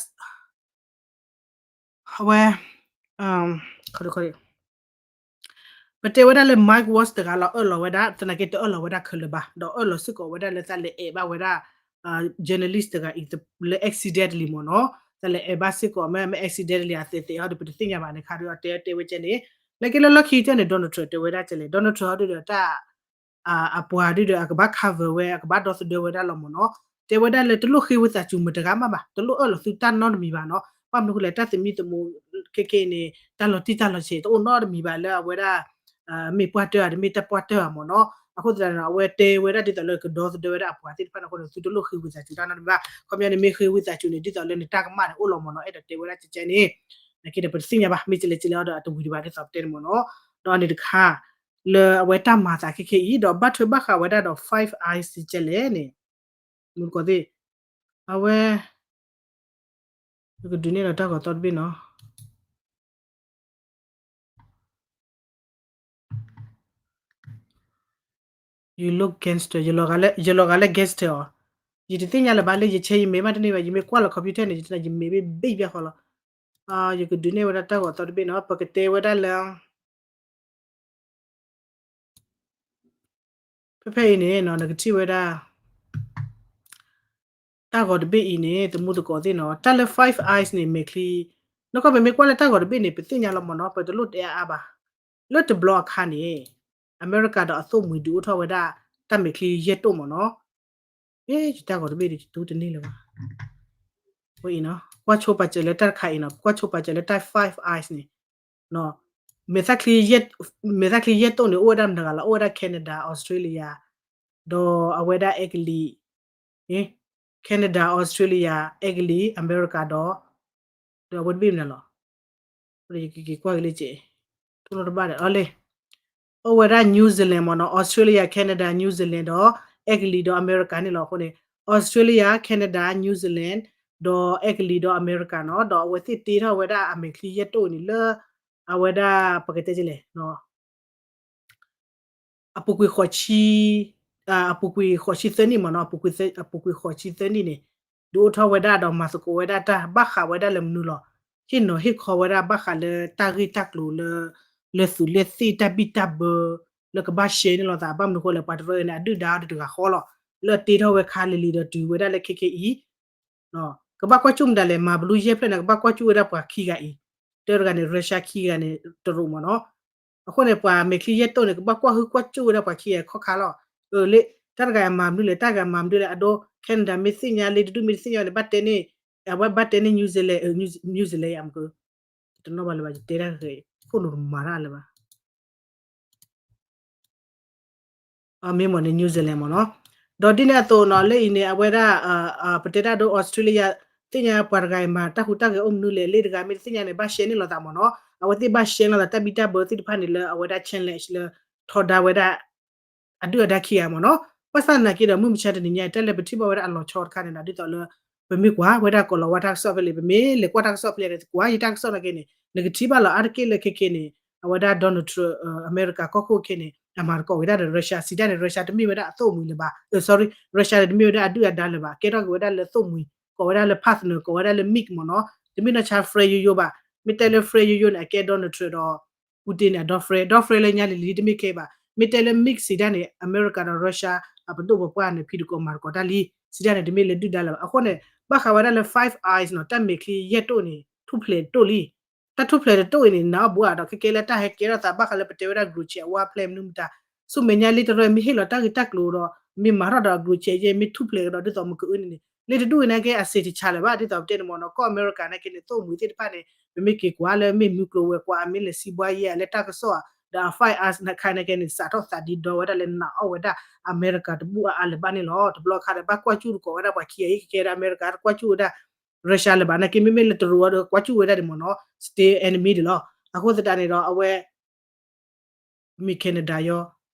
အဝဲ ပတဲဝဲဒၣ်လၢ Mike Waltz တဂၤလီၤ အၢၣ်လီၤဝဲဒၣ် သနာ်က့တအၢၣ်လီၤဝဲဒၣ်ခဲလၢာ်ဘၣ် ဒီးအၢၣ်လီၤစ့ၢ်ကီးဝဲဒၣ်လၢသးလဲၤအဲၣ်ဘၣ်ဝဲဒၣ် journalist တဂၤအံၤ လၢ accidentally မ့ၢ်နီၤ သးလဲၤအဲၣ်ဘၣ်စ့ၢ်ကီး မ့ၢ် မ့ၢ် accidentally အသဲးသဲးအီၤဒီး ပတသ့ၣ်ညါဘၣ်န့ၣ်ခါဒီး အတဲတဲဝဲကဲန့ၣ် သနာ်က့လၢလီၢ်ခံကဲန့ၣ် Donald Trump တဲဝဲဒၣ်ကဲလဲၣ် Donald Trump အီၤဒ်ဒီးတၢ် အပှၤဒ်ဒီးအကဘၣ် cover ဝဲ အကဘၣ်ဒီသဒၢဝဲဒၣ်လီၤမ့ၢ်နီၤ တဲဝဲဒၣ်လၢတလိၣ်ဃ့ဝံသးစူၤမတၤတဂၤမးဘၣ် တလိၣ်အၢၣ်လီၤသုတၢ်နီတမံၤဘၣ်နီၤ ဘၣ်မနုၤအဃိလဲၣ် တၢ်သမံသမိးခဲကနံၣ်အံၤန့ၣ် တၢ်လီၤတံၢ်တၢ်လီၤဆဲး တအိၣ်နီတမံၤဘၣ်လၢအဝဲဒၣ် မ့ၢ်ပှၢ်တၢၢ်ဧါ တမ့ၢ်တၢ်ပှၢ်တၢၢ်ဧါမ့ၢ်နီၤ အဃိသတးန့ၣ် အဝဲတဲဝဲဒၣ်ဒ်သိးလၢကဒီသဒၢဝဲဒၣ်အပှၤသ့ၣ်တဖၣ်န့ၣ်အဃိန့ၣ် သုတလိၣ်ဃ့ဝံသးစူၤတၢ်နီတမံၤဘၣ် ခီပညီန့ၣ်မ့ၢ်ဃ့ဝံသးစူၤန့ၣ် ဒ်သိးလၢနတၢ်ကမၣ်န့ၣ်အိၣ်လီၤမ့ၢ်နီၤ အဲၣ်ဒိးတဲဝဲဒၣ်ကဲကဲန့ၣ် သနာ်က့ဒီးပတသ့ၣ်ညါဘၣ် မ့ၢ်ကဲလဲၣ်ကဲလဲၣ်အီၤဒီးအတဝံၤဒံးဘၣ်ဒ်သိးပတဲန့ၣ်မ့ၢ်နီၤ ဒီးန့ၣ်တခါ လၢအဝဲတၢ်မၤသးခဲကနံၣ်အံၤ ဒီးဘၣ်ထွဲဘၣ်ဃးဝဲဒၣ်ဒီး Five Eyes ကဲလဲၣ်န့ၣ် မုၢ်ကီၢ်သ့ၣ် အဝဲ ယကဒုးနဲၣ်လီၤတၢ်ဂီၤသီတဘ့ၣ်နီၤ You look gangster ယလီၤဂာ်လၢ ယလီၤဂာ်လၢ gangster အီၤ ယတသ့ၣ်ညါလၢၤဘၣ်လၢယဆဲးယမဲာ်မးတန့ၢ်ဘၣ် ယမ့ၢ်ကွၢ်လီၤ computer န့ၣ် ယတနာ်ယမဲာ်ဘ့ၣ်ဘ့ၣ်ဘၣ်ဃီလီၤ ယကဒုးနဲၣ်ဝဲဒၣ်တၢ်ဂီၤသီတဘ့ၣ်နီၤ ပကတဲဝဲဒၣ်လၢ ဖဲဖဲအံၤန့ၣ်နီၤ နကထံၣ်ဝဲဒၣ် တၢ်ဂီၤတဘ့ၣ်အံၤန့ၣ် သမူသကိးသ့ၣ်နီၤ တၢ်လၢ Five Eyes န့ၣ် မဲာ်ချံ နကီၢ်ပမ့ၢ်ကွၢ်လၢတၢ်ဂီၤတဘ့ၣ်န့ၣ် ပသ့ၣ်ညါလီၤမ့ၢ်နီၤ ပတလိၣ်တဲအါအါဘၣ် လၢတဘျီအခါန့ၣ် အမဲရကၤဒီးအသိၣ်မှံၤဒုးအိၣ်ထီၣ်ဝဲဒၣ် တၢ်မဲာ်ချံယဲၢ်တိၣ်မ့ၢ်နီၤ ယတၢ်ဂီၤတဘ့ၣ်ဒီးယတူၢ်တန့ၢ်လၢၤဘၣ် ဝဲအံၤနီၤ ကွၢ်ဆိပာ်စၢၤလၢတၢ်တခါအံၤနီၤ ကွၢ်ဆိပာ်စၢၤလၢတၢ် Five Eyes န့ၣ် မဲာ်သၣ်ချံယဲၢ်တိၣ်န့ၣ် အိၣ်ဝဲဒၣ်မတၤတဂၤလီၤ အိၣ်ဝဲဒၣ် Canada Australia ဒီးအဝဲဒၣ်အဲကလံး Canada Australia အဲကလံး အမဲရကၤဒီး ဒီးအဝဲတဘ့ၣ်မနုၤလီၤ ယကက့ၤကွၢ်က့ၤလၢက့ၤ ထူၣ်နီတဘၣ်ဒီး အီၤလံ အိၣ်ဝဲဒၣ် New Zealand မ့ၢ်နီၤ Australia Canada New Zealand ဒီး အဲကလံးဒီးအမဲရကၤန့ၣ်လီၤ အဃိန့ၣ် Australia Canada New Zealand ဒီးအဲကလံးဒီးအမဲရကၤနီၤ ဒီးအဝဲသ့ၣ်တ့ထီၣ်ဝဲဒၣ်အမဲာ်ချံယဲၢ်တိၣ်န့ၣ်လၢ အဝဲဒၣ်ပကတဲလဲၣ် အပူၤကွံာ်ဃိးဆံ အပူၤကွံာ်ဃိးဆံသၢနံၣ်မ့ၢ်နီၤ အပူၤကွံာ်ဃိးဆံသၢနံၣ်န့ၣ် ဒုးအိၣ်ထီၣ်ဝဲဒၣ်ဒီးမၤသကိးဝဲဒၣ်တၢ်ဘၣ်ဃးဝဲဒၣ်လၢမနုၤလီၤ ဟ့ၣ်နီၤဟ့ၣ်ခီဝဲဒၣ်ဘၣ်ဃးလၢတၢ်ဂ့ၢ်တၢ်ကျိၤလၢ လၢသူးလၢသ့ၣ်တၢ်ဘံၣ်တၢ်ဘၢ လၢကဘၣ်ရှဲန့ၣ်လိာ်သး ဘၣ်မနုၤဃိလဲၣ် ပှၤတရၢန့ၣ် အဒုၣ်ဒါအီၤဒုးတဂၤဃီလီၤ လၢအတ့ထီၣ်ဝဲခါလံၤလံၤဒီးတုၤဝဲဒၣ်လၢခဲခဲအံၤ ကဘၣ်ကွၢ်ကၠူၣ်မတၤလဲၣ် မၤဘလူးယဲၢ်ဖျၢၣ်န့ၣ် ကဘၣ်ကွၢ်ကၠူၣ်ဝဲဒၣ်ပှၤခံဂၤအံၤ တၢ်တဂၤန့ၣ် Russia ခံဂၤန့ၣ် တရူးမ့ၢ်နီၤ အဃိန့ၣ် ပှၤမဲာ်ချံယဲၢ်တိၣ်န့ၣ် ကဘၣ်ကွၢ်ဟုကွၢ်ကၠူၣ်ဝဲဒၣ်ပှၤခံဂၤခီၣ်ခါလီၤ လၢ တၢ်တဂၤအံၤမၤမနုၤလဲၣ် တၢ်တဂၤမၤမနုၤလဲၣ် အဒိ Canada မ့ၢ်သ့ၣ်ညါလၢတဒူၣ်မ့ၢ်တသ့ၣ်ညါန့ၣ် ဘၣ်တဲန့ၣ် အဝဲဘၣ်တဲန့ၣ် New Zealand New Zealand ယမ့ၢ်က တနီၣ်ဘၣ်လၢၤဘၣ် ယတဲဒၣ်ဂ့ၤ ခိၣ်နူာ်တမၤတၢ်လၢၤဘၣ် မ့ၢ်မ့ၢ်န့ၣ် New Zealand မ့ၢ်နီၤ ဒီးဒ်န့ၣ်အသိးနီၤ လၢအံၤန့ၣ် အဝဲဒၣ် ပတဲတၢ်ဒိ Australia သ့ၣ်ညါပှၤတဂၤအံၤမၤတၢ်ဟူးတၢ်ဂဲၤအိၣ်မနုၤလဲၣ် လၢတဂၤမ့ၢ်တသ့ၣ်ညါန့ၣ် ဘၣ်ရှဲန့ၣ်လိာ်သးမ့ၢ်နီၤ အဝဲသ့ၣ်ဘၣ်ရှဲလိာ်သးတၢ်ဘံၣ်တၢ်ဘၢသ့ၣ်တဖၣ်န့ၣ်လၢအဝဲဒၣ် challenge လၢ ထီဒါဝဲဒၣ် အဒုၣ်အဒါခံဂၤမ့ၢ်နီၤ ဘၣ်ဆၣ်သနာ်က့ဒီး မုၢ်မဆါတနံၤညါအံၤ တၢ်လၢပထံၣ်ဘၣ်ဝဲဒၣ်အလီၤဆီတခါန့ၣ်ဒီး ဒ်သိးလၢ ပမ့ၢ်ကွၢ်ဝဲဒၣ်ကိးလီၤဝါတၢ်ကစီၣ်ဖဲလဲၣ် ပမ့ၢ်လဲၤကွၢ်တၢ်ကစီၣ်ဖဲလဲၣ် ကွၢ်ယတၢ်ကစီၣ်နာ်က့န့ၣ် နကထံၣ်ဘၣ်လီၤအါတက့ၢ်လၢခဲခဲန့ၣ် အဝဲဒၣ် Donald Trump အမဲရကၤကီၢ်ခိၣ်ခဲန့ၣ် အမၤသကိးဝဲဒၣ်ဒီး Russia စံးတၢ်န့ၣ် Russia တမ့ၢ်ဝဲဒၣ်အသိၣ်မှံၤလၢၤဘၣ် sorry Russia န့ၣ် တမ့ၢ်ဝဲဒၣ်အဒုၣ်အဒါလၢၤဘၣ် ကဲထီၣ်က့ၤဝဲဒၣ်လၢသိၣ်မှံၤ ကိးဝဲဒၣ်လၢ partner ကိးဝဲဒၣ်လၢ mate မ့ၢ်နီၤ တမ့ၢ်နီၢ်ဆါ friend ယိယိဘၣ် မ့ၢ်တဲလၢ friend ယိယိန့ၣ် အကဲ Donald Trump ဒီး Putin န့ၣ် အဒီ friend ဒီ friend လၢညါလံၤလံၤ တမ့ၢ်ခဲဘၣ် မ့ၢ်တဲလၢ mate စံးတၢ်န့ၣ် အမဲရကၤဒီး Russia အပဒိၣ်ပပှၢ်န့ၣ် ဖံးတကိးမၤတကိးတၢ်လံ စံးတၢ်န့ၣ် တမ့ၢ်လၢဒုၣ်ဒါလၢၤဘၣ် အဃိန့ၣ် ဘၣ်ဃးဝဲဒၣ်လၢ Five Eyes နီၤ တၢ်မဲာ်ချံယဲၢ်တိၣ်န့ၣ် ထူၣ်ဖျဲးတတိၢ်လံ တၢ်ထူၣ်ဖျဲးတတိၢ်အံၤန့ၣ် နအီၣ်ဘှးဒီး ခဲကဲလၢတၢ်ဟဲကဲထီၣ်သးဘၣ်ဃးလၢပတဲဝဲဒၣ် group chat အဝါဖျဲၣ်မနုၤမတၤ ဆူမဲာ်ညါလံတရၢမ့ၢ်ဟ့ၣ်လီၤတၢ်ဂ့ၢ်တၢ်ကျိၤဒီး မ့ၢ်မၤထီၣ်ဒီး group chat ယဲၢ်မ့ၢ်ထူၣ်ဖျဲးကဒီးဒ်သိးမကအၢန့ၣ်န့ၣ် န့ၣ်တဒူၣ်အံၤန့ၣ်က့ အစ့တဆါလၢၤဘၣ် ဒ်သိးပတဲန့ၣ်မ့ၢ်နီၤ ကီၢ်အမဲရကၤန့ၣ်က့န့ၣ် သိၣ်မှံၤသ့ၣ်တဖၣ်န့ၣ် ပမ့ၢ်က့ၤကွၢ်လၢမ့ၢ်မုၢ်ကျိၤဝဲၤကွာ် အမ့ၢ်လဲၤစံးဘှါယဲၢ် လၢတၢ်ကစီၣ်ဒီး Five Eyes ခါန့ၣ်က့န့ၣ် စးထီၣ်သးဒ့ဒီဝဲဒၣ်လၢနာ်အီၣ်ဝဲဒၣ်အမဲရကၤတဘူၣ်အါအါလၢၤဘၣ်န့ၣ်လီၤ. တဘျီခါဒီး ဘၣ်ကွၢ်ကၠူၣ်တကိးဝဲဒၣ်ပှၤခံဂၤအံၤ ကကဲဒၣ်အမဲရကၤ တကွၢ်ကၠူၣ်ဝဲဒၣ် Russia လၢၤဘၣ် နာ်က့ မ့မ့ၢ်လၢတရူးအီၤဒီး ကွၢ်ကၠူၣ်ဝဲဒၣ်ဒံးမ့ၢ်နီၤ still enemy ဒံးလီၤ. အဃိသတးန့ၣ်ဒီး အဝဲ မ့ၢ် Canada ယီၤ,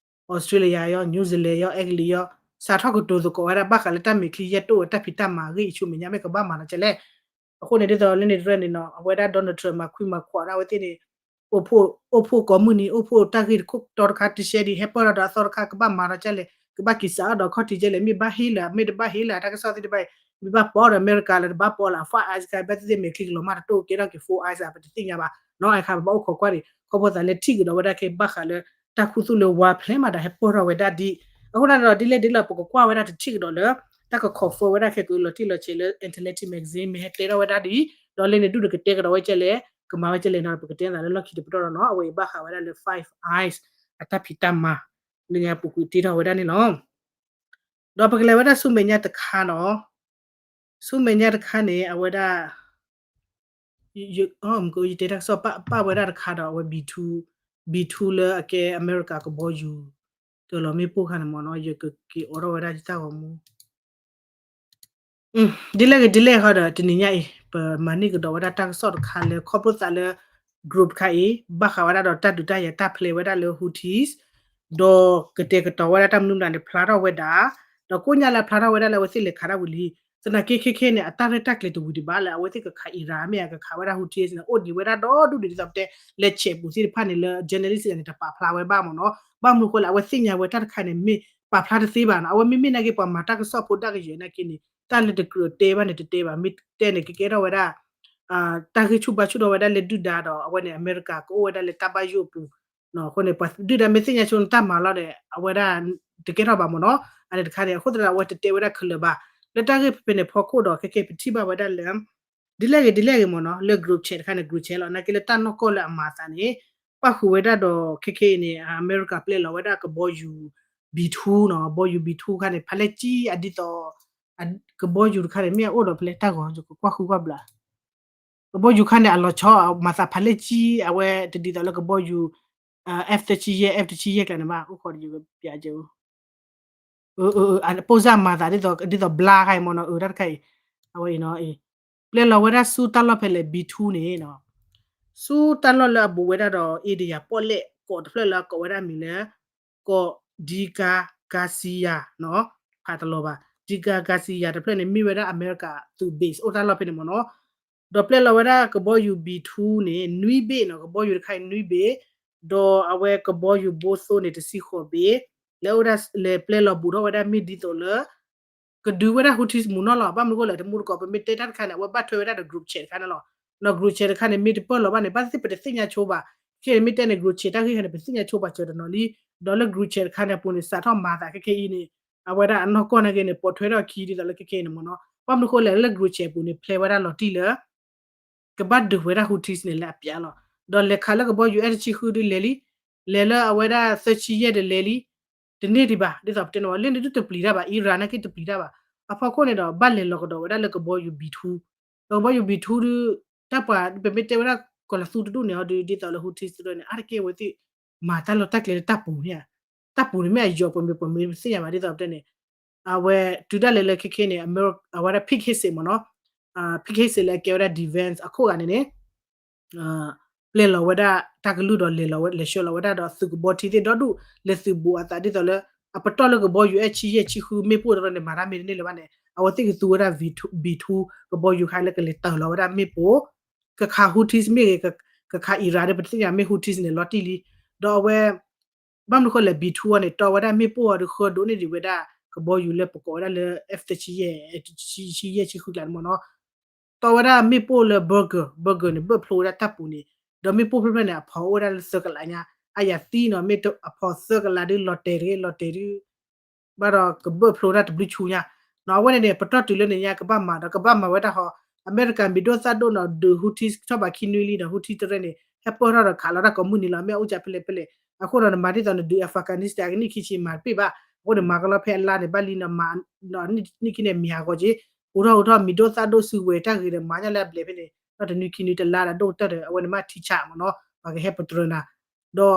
Australia ယီၤ, New Zealand ယီၤ, England ယီၤ, စးထီၣ်ကတိၤသကိးဝဲဒၣ် ဘၣ်ဃးလၢတၢ်မဲာ်ချံယဲၢ်တိၢ်ဝဲတၢ်ဖံးတၢ်မၤအဂ့ၢ်အဆူမဲာ်ညါ မ့ၢ်ကဘၣ်မၤနီၤကလဲၣ်. အဃိန့ၣ် ဒ်သိးလၢန့ၣ်တရၢန့ၣ်နီၤ အဝဲဒၣ် Donald Trump မၤခွံမၤခွးဒၣ်ဝဲသ့ၣ်န့ၣ် အိၣ်ဖှိၣ်ကိးမုၢ်နံၤ အိၣ်ဖှိၣ်တၢ်ဂ့ၢ်တခိၣ်တီတခါတရှဲဒံး ဟဲပၢၢ်ထီၣ်ဒီးအသီတခါ ကဘၣ်မၤနီၤကလဲၣ် ကဘၣ်က့ၤစးထီၣ်ဒီးခီၣ်ထံးကလဲၣ် မ့ၢ်ဘၣ်ဟ့ၣ်လၢၤ မ့ၢ်တဘၣ်ဟ့ၣ်လၢၤ တၢ်ကစီၣ်သ့ၣ်တဖၣ်အံၤ မ့ၢ်ဘၣ်ပီဒီးအမဲရကၤလၢတဘၣ်ပီလၢ Five Eyes ခါ ဘၣ်သ့ၣ်သ့ၣ်မဲာ်ချံကလီၤမၢ်တတိၢ်ကဲထီၣ်က့ၤ Four Eyes အ ပတသ့ၣ်ညါဘၣ်နီၤ အခါပဘၣ်အိၣ်ခိးကွၢ်ဒံး ခီဖျိသးလၢထံၣ်ကဒီးဝဲဒၣ်ခဲ ဘၣ်ဃးလၢ တၢ်ခူသူၣ်လၢဝါဖျဲၣ်မးဒီးဟဲပၢၢ်ထီၣ်ဝဲဒၣ်ဒ် အဃိန့ၣ်ဒီး ဒ်လဲၣ်ဒ်လဲၣ် ပကကွၢ်ဝဲဒၣ်တထံၣ်ကဒီးလၢ တၢ်က confirm ဝဲဒၣ်ခဲ ကလီၤတံၢ်လီၤဆဲးလၢ Atlantic Magazine မ့ၢ်ဟဲတဲထီၣ်ဝဲဒၣ်ဒ် ဒီးလၢန့ၣ်ဒူၣ်ဒီးကတဲကဒီးဝဲကဲလဲၣ် ကမၤဝဲကဲလဲၣ်နီၤ ပကတဲသးလၢလီၢ်ခံတပတီၢ်ဒီးနီၤ အဝဲအံၤဘၣ်ဃးဝဲဒၣ်လၢ Five Eyes အတၢ်ဖံးတၢ်မၤ လၢညါပူၤကွံာ်တ့ထီၣ်ဝဲဒၣ်န့ၣ်လီၤ. ဒီးပကလဲၤဝဲဒၣ်ဆူမဲာ်ညါတခါနီၤ ဆူမဲာ်ညါတခါန့ၣ် အဝဲဒၣ် ယတဲတၢ်ကစီၣ်ပာ်ဝဲဒၣ်တခါဒီး အဝဲ B two, B two လၢအကဲအမဲရကၤကဘီယူၤ တၢၤလီၤမ့ၣ်ပိၢ်ခါန့ၣ်မ့ၢ်နီၤ ယကက့ၤအိးထီၣ်ဝဲဒၣ်ယတၢ်ဂီၤမူ ဒ်လဲၣ်ဂ့ၤဒ်လဲၣ်ဂ့ၤဒီး တနံၤညါအံၤ ပမၤန့ၢ်ကဒီးဝဲဒၣ်တၢ်ကစီၣ်တခါလၢ ခီဖျိသးလၢ group တခါအံၤ ဘၣ်ဃးဝဲဒၣ်ဒီးတၢ်ဒုးတၢ်ယၤတၢ်ဖျဲးဝဲဒၣ်လၢ Houthis ဒီးကတဲာ်ကတီၤဝဲဒၣ်တၢ်မနုၤမတၤန့ၣ် ဖျါထီၣ်ဝဲဒၣ် ဒီးကိးညါလၢဖျါထီၣ်ဝဲဒၣ်လၢအဝဲသ့ၣ်လဲၤခးတၢ်ဝံၤလံ သနာ်က့ခဲခဲန့ၣ် အတၢ်ရဲၣ်တၢ်ကျဲၤတဝံၤဒံးဘၣ်လၢ အဝဲသ့ၣ်ကခး Iran မ့ၢ်ဧါ ကခးဝဲဒၣ် Houthis န့ၣ် အိၣ်ဒံးဝဲဒၣ်ဒီဒူၣ်ဒံးဒ်သိးပတဲ လၢ chat ပူၤသ့ၣ်တဖၣ်န့ၣ် လၢ journalist န့ၣ် တပာ်ဖျါဝဲဘၣ်မ့ၢ်နီၤ ဘၣ်မနုၤဃိလဲၣ် အဝဲသ့ၣ်ညါဝဲတၢ်တခါန့ၣ် မ့ၢ်ပာ်ဖျါတသ့ဘၣ်နီၤ အဝဲမ့မ့ၢ်နာ်က့ ပှၤမၤတၢ်ကစီၣ်ဖိတၢ်ကယဲၢ်နာ်က့န့ၣ် တၢ်လၢတကြၢးတဲဘၣ်န့ၣ် တတဲဘၣ် မ့ၢ်တဲန့ၣ် ကကဲထီၣ်ဝဲဒၣ် တၢ်ဂ့ၢ်ဆူၣ်ဘါဆူၣ်ထီၣ်ဝဲဒၣ်လၢဒုၣ်ဒါဒီး အဝဲန့ၣ် အမဲရကၤကအိၣ်ဝဲဒၣ်လၢတၢ်ဘၣ်ယိၣ်အပူၤ အဃိန့ၣ် ပှၤဒုၣ်ဒါမ့ၢ်သ့ၣ်ညါဆိလၢတၢ်မၤလီၤဒီး အဝဲဒၣ်တကဲထီၣ်ဘၣ်မ့ၢ်နီၤ အန့ၣ်တခါန့ၣ် အဃိသတးဒီး အဝဲတတဲဝဲဒၣ်ခဲလၢာ်ဘၣ် လၢတၢ်ဂ့ၢ်ဖဲဖဲန့ၣ်ဖီခိၣ်ဒီး ခဲကဲပထံၣ်ဘၣ်ဝဲဒၣ်လၢ ဒ်လဲၣ်ဂ့ၤဒ်လဲၣ်ဂ့ၤမ့ၢ်နီၤ လၢ group chat တခါန့ၣ် group chat လီၤ နာ်က့လၢတၢ်နီၢ်ကီၢ်လၢအမၤအသးန့ၣ် ပၣ်ဃုာ်ဝဲဒၣ်ဒီး ခဲခဲအံၤန့ၣ် အမဲရကၤပျဲလီၤဝဲဒၣ်ကဘီယူၤ B two နီၤ ကဘီယူၤ B two ခါန့ၣ် ဖးလဲၢ်ကၠံအဒ်သိး ကဘီယူၤတခါန့ၣ် မ့ၢ်အအိၣ်ဒီးဖဲလဲၣ်တၢ်ဂီၤ ယကကွၢ်ဃုကွၢ်ဘျး ကဘီယူၤခါန့ၣ် အလီၤဆီ မၤသးဖးလဲၢ်ကၠံ အဝဲတဒ်သိးလၢကဘီယူၤ F သၢဆံယဲၢ် F တဆံယဲၢ်ကျါန့ၣ်ဘၣ် အိၣ်ခိးဒီးယကပျးကဲ ပိၢ်စၢ်မၤသးဒ်သိး ဒ်သိးဘျါခါအံၤမ့ၢ်နီၤ အတၢ်တခါအံၤ အဝဲအံၤနီၤ ပျဲလီၤဝဲဒၣ်ဆူတၢ်လီၢ်ဖဲလဲၣ် B two န့ၣ်နီၤ ဆူတၢ်လီၢ်လၢအဘူးဝဲဒၣ်ဒီး India ပီၣ်လဲၣ် ကီးတဖျၢၣ်လၢအကိးဝဲဒၣ်မံၤလၢ ကီး Dega Garcia နီၤ ဖးတလီၤဘၣ် Dega Garcia တဖျၢၣ်န့ၣ် မ့ၢ်ဝဲဒၣ်အမဲရကၤသုး base အိၣ်တၢ်လီၢ်ဖဲန့ၣ်မ့ၢ်နီၤ ဒီးပျဲလီၤဝဲဒၣ်ကဘီယူၤ B two န့ၣ် နွံဘ့ၣ်နီၤ ကဘီယူၤတခါအံၤနွံဘ့ၣ် ဒီးအဝဲကဘီယူၤဘိသိန့ၣ် တဆံဃိးဘ့ၣ် လဲၤအိၣ်ဒၣ်လဲၤပျဲလီၤဘူးထီၣ်ဝဲဒၣ်မ့ၢ်ဒ်သိးလၢ ကဒုးဝဲဒၣ် Houthis မူနီၢ်လီၤ ဘၣ်မနုၤဃိလဲၣ် တမူတကိး ပမ့ၢ်တဲတၢ်တခါန့ၣ် အဝဲဘၣ်ထွဲဝဲဒၣ်ဒီး group chat တခါန့ၣ်လီၤ နီၤ group chat တခါန့ၣ် မ့ၢ်တပၢၢ်လီၤဘၣ်န့ၣ် ဘၣ်သ့ၣ်သ့ၣ်ပတသ့ၣ်ညါဆိဘၣ် ခဲအံၤမ့ၢ်တဲန့ၣ် group chat တၢ်ဂ့ၢ်ခါန့ၣ် ပသ့ၣ်ညါဆိဘၣ်စၢၤတနီၤလံ ဒီးလၢ group chat တခါန့ၣ်အပူၤန့ၣ် စးထီၣ်မၤသးခဲခဲအံၤန့ၣ် အဝဲဒၣ်အနီၢ်ကီၢ်နာ်က့န့ၣ် ပိာ်ထွဲထီၣ်ခံဒ်သိးလၢခဲခဲအံၤန့ၣ်မ့ၢ်နီၤ ဘၣ်မနုၤဃိလဲၣ်လၢ group chat ပူၤန့ၣ် ဖျဲဝဲဒၣ်လီၤတံၢ်လၢ ကဘၣ်ဒုးဝဲဒၣ် Houthis န့ၣ်လၢအပျးလီၤ ဒီးလဲၤခးလၢကဘီယူၤ F တဆံဃုဒုးလဲၤလံ လဲၤလၢအဝဲဒၣ်သၢဆံယဲၢ်ဒုးလဲၤလံ တန့ၢ်ဒံးဘၣ် ဒ်သိးပတဲန့ၣ် လၢန့ၣ်ဒုးတပျံၤတၢ်ဘၣ် Iran နာ်က့တပျံၤတၢ်ဘၣ် အဖီခိၣ်န့ၣ်ဒီး ဘၣ်လဲၤလီၤကဒီးဝဲဒၣ်လၢကဘီယူၤ B two ဒီးကဘီယူၤ B two ဒုး တၢ်ပှၤ ပမ့ၢ်တဲဝဲဒၣ်ကီၤလၤသူတဒူၣ်န့ၣ် အီၤဒုး ဒ်သိးလၢ Houthis တရၢန့ၣ် အါတက့ၢ်အဝဲသ့ၣ် မၤတၢ်လီၢ်တၢ်ကျဲလၢတၢ်ပူၤန့ၣ် တၢ်ပူၤန့ၣ်မ့ၢ်အယီၤပမ့ၢ်ပမ့ၢ်ပသ့ၣ်ညါဘၣ် ဒ်သိးပတဲန့ၣ် အဝဲတုၤဒၣ်လဲာ်လၢခဲခဲန့ၣ် အဝဲဒၣ် Pete Hegseth မ့ၢ်နီၤ Pete Hegseth လၢအကဲဝဲဒၣ် defense အခိၣ်ဂၤန့ၣ်န့ၣ် ပျဲလီၤဝဲဒၣ်တၢ်ကလုၢ်ဒီးလဲၤလီၤဝဲ လဲၤဆှၢလီၤဝဲဒၣ်ဒီးသုးကဘီထံသ့ၣ်ဒီဒူၣ် လဲၤသုးဘူးအသးဒ်သိးလၢ အပတီၢ်လၢကဘီယူၤ F ဆံယဲၢ် ဆံဃုမ့ၣ်ပိၢ်တရၢန့ၣ် မၤတၢ်မ့ၢ်တန့ၢ်လၢၤဘၣ်န့ၣ် အဝဲသ့ၣ်ကသူဝဲဒၣ် B two ကဘီယူၤခါလၢကလဲၤတၢၤလီၤဝဲဒၣ်မ့ၣ်ပိၢ် ကခး Houthis မ့ၢ်ဂ့ၤ ကခး Iran ဒီး ပတသ့ၣ်ညါမ့ၢ် Houthis န့ၣ် လီၤတံၢ်လံ ဒီးအဝဲ ဘၣ်မနုၤဃိလဲၣ် B two အီၤန့ၣ် တီဝဲဒၣ်မ့ၣ်ပိၢ်အီၤဒီးဃၢဒိးန့ၢ်ဒံးဝဲဒၣ် ကဘီယူၤလၢပကိးဝဲဒၣ်လၢ F သၢဆံယဲၢ် ဆံယဲၢ် ဆံဃုကျါန့ၣ်မ့ၢ်နီၤ တီဝဲဒၣ်မ့ၣ်ပိၢ်လၢ bunker bunker န့ၣ် ဘၢၣ်ဖျိဝဲဒၣ်တၢ်ပူၤန့ၣ် ဒီးမ့ၣ်ပိၢ်ဖျၢၣ်ဖျၢၣ်န့ၣ် အဖီအိၣ်ဝဲဒၣ်လၢသၢကလးညါ အယၤသံနီၤ မ့ၢ်အဖီသၢကလးဒုး လီၤတဲာ်တဂ့ၤ လီၤတဲာ်ဒုး ဘၣ်ဒီးကဘၢၣ်ဖျိဝဲဒၣ်တဘျုးဆူညါ အဝဲန့ၣ်န့ၣ် ပတီၢ်တုၤလၢန့ၣ်ညါ ကဘၣ်မၤဒီးကဘၣ်မၤဝဲဒၣ်ဟီ အမဲရကၤမံၤဒိၣ်သၣ်ဒိၣ်နီၤ ဒုး Houthis ထီၣ်ဘးခံနွံလံဒီး Houthis တရၢန့ၣ် ဟဲပၢၢ်ထီၣ်ဒီးခးလီၤတၢ်ကိးမုၢ်နံၤလီၤ မ့ၢ်အအိၣ်ကဖဲလဲၣ်ဖဲလဲၣ် အဃိဒီးနမၤဒ်သိးနဒုး Afghanistan ကနံၣ်ခံဆံမၤတပ့ၢ်ဘၣ် အဃိန့ၣ်မၤကလီဖဲအလါန့ၣ် ဘၣ်လံနီၤ မၤ နံၣ်ခံန့ၣ်မံၤဟးဂီၤက့ၤ အိးထီၣ်အိးထီၣ်မံၤဒိၣ်သၣ်ဒိၣ်စုဝဲၤတၢ်ဂ့ၤဒီး မၤညၣ်လၢအဘျဲးဖဲန့ၣ် ဒီးတနွံခံနွံတလါဒီးဒိၣ်ကတၢၢ်ဒီး အဝဲန့ၣ်မ့ၢ်ထံဆးမ့ၢ်နီၤ ပှၤကဟဲပတြၢၤနၤ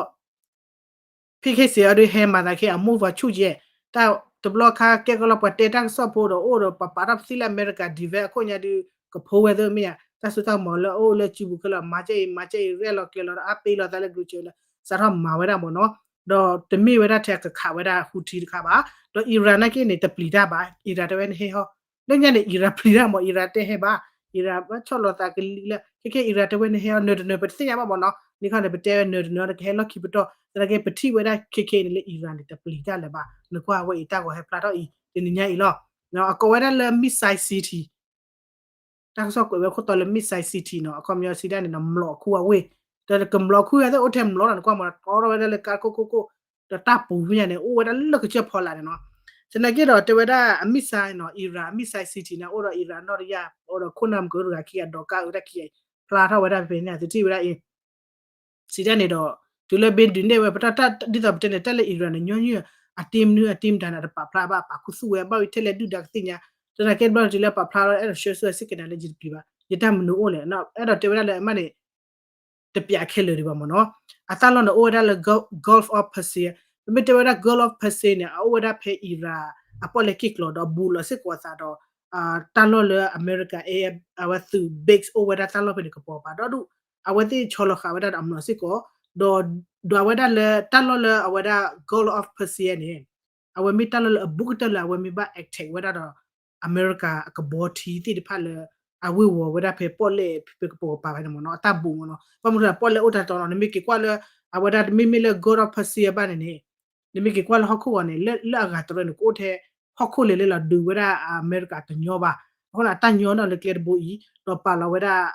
ဒီး ဖံခ့စ့း အဒုးဟဲမၤသးခဲအမိၢ်ပှၤဆူၣ်ကဲ တၢ်တဘျီခါကဲကီလီၤ ပှၤတဲတၢ်ကစီၣ်ဖိဒီး အိၣ်ဒီးပှၤပာ်ထီၣ်ပသံလၢအမဲရကၤ defense အခိၣ်ညါဒုး ကဖိဝဲသ့ၣ်မ့ၢ်ညါ တၢ်စိတၢ်ကမီၤလၢအအိၣ်လၢစုပူၤခဲလၢာ် မၤကဲအံၤ မၤကဲအံၤ ရဲၣ်လီၤကျဲၤလီၤဒီး အါပ့ၤလီၤသးလၢ ကရူးစဲး လၢ စးထီၣ်မၤဝဲဒၣ်မ့ၢ်နီၤ ဒီးတမ့ၢ်ဝဲဒၣ်ထဲအကခးဝဲဒၣ် Houthi တခါဘၣ် ဒီး Iran နာ်က့န့ၣ် တပျံၤတၢ်ဘၣ် Iran တဲဝဲနဟဲဟီ လၢညါန့ၣ် Iran ပျံၤတၢ်မ့ၢ် Iran တဲဟဲဘၣ် Iran ဘၣ်ဆီၣ်လီၤသးကလံၤလၢ ခဲခဲ Iran တဲဝဲနဟဲဟီ နၢၤတနၢၤ ပတသ့ၣ်ညါဘၣ်မ့ၢ်နီၤ န့ၣ်ခီန့ၣ် ပတဲဝဲနၢၤတနၢၤ နကဟဲလီၢ်ခံပတီၢ် သနာ်က့ပထံၣ်ဝဲဒၣ်ခဲခဲအံၤန့ၣ်လၢ Iran န့ၣ် တပျံၤတၢ်လၢၤဘၣ် နကွၢ်ဝဲအံၤတၢ်ဂီၤဟဲဖျါထီၣ်အံၤ တနံၤညါအံၤလီၤ အကိးဝဲဒၣ်လၢ Missile City တၢ်ကစီၣ်ကွဲးဝဲခိၣ်တီလၢ Missile City နီၤ အခီပညီစံးဒၣ်န့ၣ်နီၤ မျိာ်ခူအဝ့ၢ် ဒီးကမျိာ်ခူအဝ့ၢ်သ့ၣ်အိၣ်ထဲမျိာ်လီၤ နကွၢ်မ့ၢ် တီထီၣ်ဝဲဒၣ်လၢကါခိၣ်ခိၣ်ခိၣ် ဒီးတၢ်ပူၤဖဲညါန့ၣ် အိၣ်ဝဲဒၣ်လၢကစၢၢ်ဖီလာ်န့ၣ်နီၤ သနာ်က့ဒီးတဲဝဲဒၣ်အ missile နီၤ Iran အ missile city န့ၣ် အိၣ်ဒီး Iran နီၢ်တယၢ် အိၣ်ဒီးခိၣ်နၢ်မုၢ်ကရၢတဂၤခံဂၤ ဒီးကါအုးတၢ်ခံဂၤ ဖျါထီၣ်ဝဲဒၣ်ဖဲန့ၣ် သုထံၣ်ဝဲဒၣ်အံၤ စံးဒၣ်န့ၣ်ဒီး တုၤလၢဘ့ဒုးနဲၣ်ဝဲ ပတၢ် ဒ်သိးပတဲန့ၣ် တၢ်လၢ Iran န့ၣ် ညီနုၢ် အတ့မနုၤအတ့မတၤန့ၣ် တပာ်ဖျါဘၣ် ပာ်ခူသူၣ်ဝဲ ဘၣ်ဝံၤထဲလဲၣ်ဒုၣ်ဒါကသ့ၣ်ညါ သနာ်က့တဘျီတုၤလၢပာ်ဖျါလီၤ အဲၣ်ဒိးဆှၢဆူအစ့ၢ်ကီးန့ၣ်လၢယတပျံၤဘၣ် ယတၢ်မနုၤအိၣ်လဲၣ် အဲၣ်ဒိးတဲဝဲဒၣ်လၢအမ့ၢ်န့ၣ် တပျးခဲလၢာ်ဒံးဘၣ်မ့ၢ်နီၤ အတၢ်လီၢ်န့ၣ်အိၣ်ဝဲဒၣ်လၢ Gulf of Persia ပမ့ၢ်တဲဝဲဒၣ် Gulf of Persia န့ၣ် အအိၣ်ဝဲဒၣ်ဖဲ Iran အပီၣ်လဲၣ်က့ၢ်ကျီၤဒီးဘူးလီၤစ့ၢ်ကီးအသးဒီး တၢ်လီၢ်လၢအမဲရကၤ အဝဲသုး base အိၣ်ဝဲဒၣ်တၢ်လီၢ်ဖဲန့ၣ် ကပီၤပၤဒီဒူၣ် အဝဲသ့ၣ်ဆီလီၤဃာ်ဝဲဒၣ်ဒီးအမျိာ်စ့ၢ်ကီး ဒီး ဒွးဝဲဒၣ်လၢတၢ်လီၢ်လၢအဝဲဒၣ် Gulf of Persia န့ၣ် အဝဲမ့ၢ်တၢ်လီၢ်လၢအဘူးကတၢၢ်လၢအဝဲမ့ၢ်ဘၣ် attack ဝဲဒၣ်ဒီး အမဲရကၤအကဘီထံသ့ၣ်တဖၣ်လၢ အဝ့ၢ်ဝီၤဝဲဒၣ်ဖဲပီၣ်လဲၣ်ဖဲကပီၤကပၤဖဲန့ၣ်မ့ၢ်နီၤ အတၢ်ဘူးမ့ၢ်နီၤ ဘၣ်မနုၤပီၣ်လဲၣ်အိၣ်တၢ်တီနီၤ နမ့ၢ်က့ၤကွၢ်လၢ အဝဲဒၣ်မ့မ့ၢ်လၢ Gulf of Persia ဘၣ်န့ၣ်န့ၣ် နမ့ၢ်က့ၤကွၢ်လၢဟီၣ်ခိၣ်ဂီၤန့ၣ် လၢလၢအဂၤတရၢန့ၣ် ကအိၣ်ထဲ ဟီၣ်ခိၣ်လဲၤလဲၤလီၤဒုးဝဲဒၣ်အမဲရကၤ တညီဘၣ် အဃိန့ၣ် အတၢ်ညီနီၣ်လၢကျဲတဘိအံၤ ဒီးပာ်လီၤဝဲဒၣ်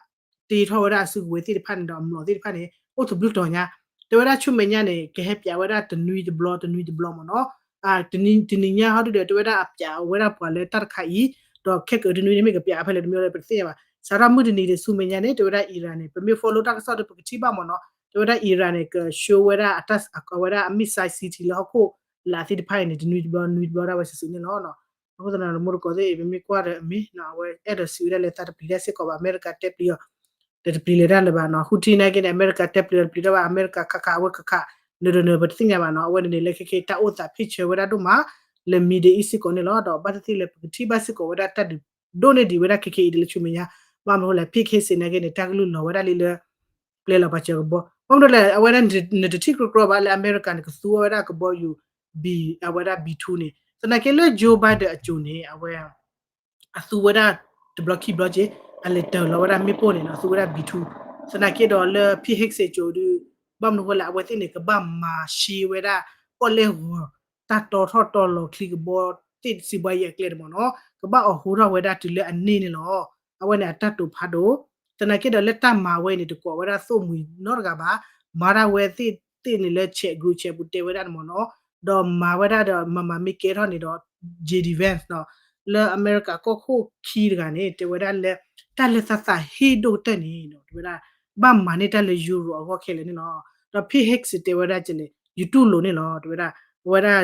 တ့ထီၣ်ဝဲဒၣ်အစုကဝဲၤသ့ၣ်တဖၣ်န့ၣ်ဒီးအမျိာ်သ့ၣ်တဖၣ်န့ၣ် အိၣ်သဘျုးတီၤညါ တဲဝဲဒၣ်ဆူမဲာ်ညါန့ၣ် ကဟဲပျးဝဲဒၣ်တနွံတဘျီတနွံတဘျီမ့ၢ်နီၤ တနံၤညါဟီဒုဒီး တဲဝဲဒၣ်အပျးဝဲဒၣ်ပှၤလၢတၢ်တခါအံၤ ဒီးခဲကတနွံန့ၣ်မ့ၢ်ကပျးဖဲလဲၣ်တမံၤလၢပတသ့ၣ်ညါဘၣ် စးထီၣ်မုၢ်တနံၤဒီးဆူမဲာ်ညါန့ၣ် တဲဝဲဒၣ် Iran န့ၣ် ပမ့ၢ် follow တၢ်ကစီၣ်ဒီး ပကထံၣ်ဘၣ်မ့ၢ်နီၤ တဲဝဲဒၣ် Iran န့ၣ် က show ဝဲဒၣ်အတၢ် အဝဲဒၣ်အ missile city လၢဟီၣ်ခိၣ်လာ်သ့ၣ်တဖၣ်အံၤန့ၣ် တနွံတဘျီနွံတဘျီဒၣ်ဝဲစုာ်စုာ်န့ၣ်လီၤ အဃိသတးဒီး မူတကိးသ့ၣ် ပမ့ၢ်ကွၢ်ဒီးအမ့ၢ်နီၤ အဝဲအဲၣ်ဒိးစံးဝဲဒၣ်လၢသးတပျံၤတၢ်စ့ၢ်ကီးဘၣ် အမဲရကၤတဲပျံၤအီၤ ဒီးတပျံၤလဲၤတၢ်လၢၤဘၣ်နီၤ Houthi နာ်က့န့ၣ် အမဲရကၤတဲပျံၤအီၤတပျံၤတၢ်ဘၣ် အမဲရကၤခးခးအဝဲခးခး နၢၤတနၢၤ ပတသ့ၣ်ညါဘၣ်နီၤ အဝဲန့ၣ်န့ၣ်လၢခဲခဲတၢ်အိၣ်သးဖ့ၣ်ဆၢဝဲဒၣ်ဒိၣ်မး လၢ Middle East စ့ၢ်ကီးန့ၣ်လီၤ ဒီးဘၣ်သ့ၣ်သ့ၣ်လၢပကထံၣ်ဘၣ်စ့ၢ်ကီးဝဲဒၣ်တၢ်ဒုးဒိၣ်န့ၢ်ဒံးဝဲဒၣ်ခဲခဲအံၤဒ်လၢဆူမဲာ်ညါ ဘၣ်မနုၤလဲၣ် ဖံခ့စ့းနာ်က့န့ၣ် တၢ်ကလုၢ်လီၤဝဲဒၣ်လံလၢ ပျဲလီၤပှၤစၢၤကဘီ ဘၣ်မနုၤလဲၣ် အဝဲဒၣ်နတထံၣ်ကြီကြီဘၣ်လၢအမဲရကၤန့ၣ် ကသူဝဲဒၣ်ကဘီယူၤ B အဝဲဒၣ် B two န့ၣ် သနာ်က့လၢ Joe Biden အစိၤန့ၣ် အဝဲ အသူဝဲဒၣ်တဘျီခံဘျီက့ အလဲၤတၢၤလီၤဝဲဒၣ်မ့ၣ်ပိၢ်န့ၣ်နီၤ အသူဝဲဒၣ် B two သနာ်က့ဒီးလၢ ဖံခ့စ့း အစိၤဒု ဘၣ်မနုၤဃိလဲၣ် အဝဲသ့ၣ်န့ၣ် ကဘၣ်မၤရှဲဝဲဒၣ် ပီၣ်လဲၣ်ဂီၤ တၢ်တီထီၣ်တီလီၤချံကဘီသ့ၣ်စံးဘှါယဲၢ်အကျဲန့ၣ်မ့ၢ်နီၤ ကဘၣ်အိးထီၣ်ဝဲဒၣ်တုၤလၢအန့ၢ်န့ၣ်လီၤ အဝဲန့ၣ်အတၢ်တိာ်ဖးဒိၣ် သနာ်က့ဒီးလၢတၢ်မၤဝဲန့ၣ် တကိးဝဲဒၣ်သိၣ်မှံၤနီတဂၤဘၣ် မၤတၢ်ဝဲသ့ၣ်သ့ၣ်န့ၣ်လၢ chat group chat ပူၤတဲဝဲဒၣ်န့ၣ်မ့ၢ်နီၤ ဒီးမၤဝဲဒၣ်ဒီးမၤမၤမ့ၢ်ကဲထီၣ်န့ၣ်ဒီး J D Vance နီၤ လၢအမဲရကၤကီၢ်ခိၣ်ခံတဂၤန့ၣ် တဲဝဲဒၣ်လၢ တၢ်လၢသးသးဟ့ၣ်ဒိၣ်ကတၢၢ်န့ၣ် တဲဝဲဒၣ် ဘၣ်မၤန့ၢ်တၢ်လၢ Euro အဂီၢ်ခဲလၢာ်န့ၣ်လီၤ ဒီး ဖံခ့စ့း တဲဝဲဒၣ်ကလဲၣ် ယတူၢ်လိာ်န့ၣ်လီၤ တဲဝဲဒၣ် အဝဲဒၣ်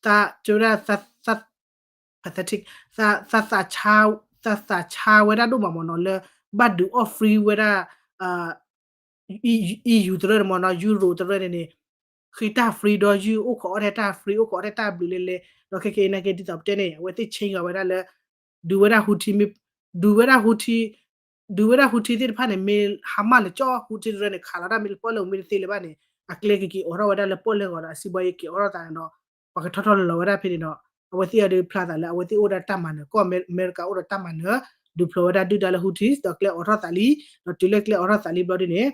သး တဲဝဲဒၣ် သး pathetic သး သးသးဆါ သးသးဆါဝဲဒၣ်ဒိၣ်မးမ့ၢ်နီၤ လၢ ဘၣ်ဒုးအီၣ် free ဝဲဒၣ် EU တရၢန့ၣ်မ့ၢ်နီၤ Euro တရၢန့ၣ်န့ၣ် ဃ့တၢ် free ဒီးယုၢ် အိၣ်ခိးအီၣ်ထဲတၢ် free အိၣ်ခိးအီၣ်ထဲတၢ်ဘျုးလဲၤလဲၤ ဒီးခဲကနံၣ်အံၤနာ်က့ ဒ်သိးပတဲန့ၣ် အဝဲသ့ၣ် change အီၤဝဲဒၣ်လၢ ဒုးဝဲဒၣ် Houthi မ့ၢ် ဒုးဝဲဒၣ် Houthi ဒုးဝဲဒၣ် Houthi သ့ၣ်တဖၣ်န့ၣ် မ့ၢ်ဟးမၢ်လၢကၠီ Houthi တရၢန့ၣ် ခးလီၤတၢ်မ့ၢ်လၢပီၣ်လဲၣ်ဧိၤမ့ၢ်တသ့လၢၤဘၣ်န့ၣ် အကျဲကက့ၤအိးထီၣ်ဝဲဒၣ်လၢပီၣ်လဲၣ်ဂီၤဒီး အစံးဘှါယဲၢ်က့ၤအိးထီၣ်သးန့ၣ်ဒီး ပှၤကထီၣ်ထီလီၤလီၤဝဲဒၣ်ဖဲန့ၣ်ဒီး အဝဲသ့ၣ်အဒုးဖျါသးလၢ အဝဲသ့ၣ်အိၣ်ဒီးတၢ်မၤနၢၤ ကီၢ်အမဲရကၤအိၣ်ဒီးတၢ်မၤနၢၤ ဒုးဖျိးဝဲဒၣ်ဒုၣ်ဒါလၢ Houthi ဒီးကျဲအိးထီၣ်သးလံ ဒီးတုၤလၢကျဲအိးထီၣ်သးလံဘျီဒ်န့ၣ်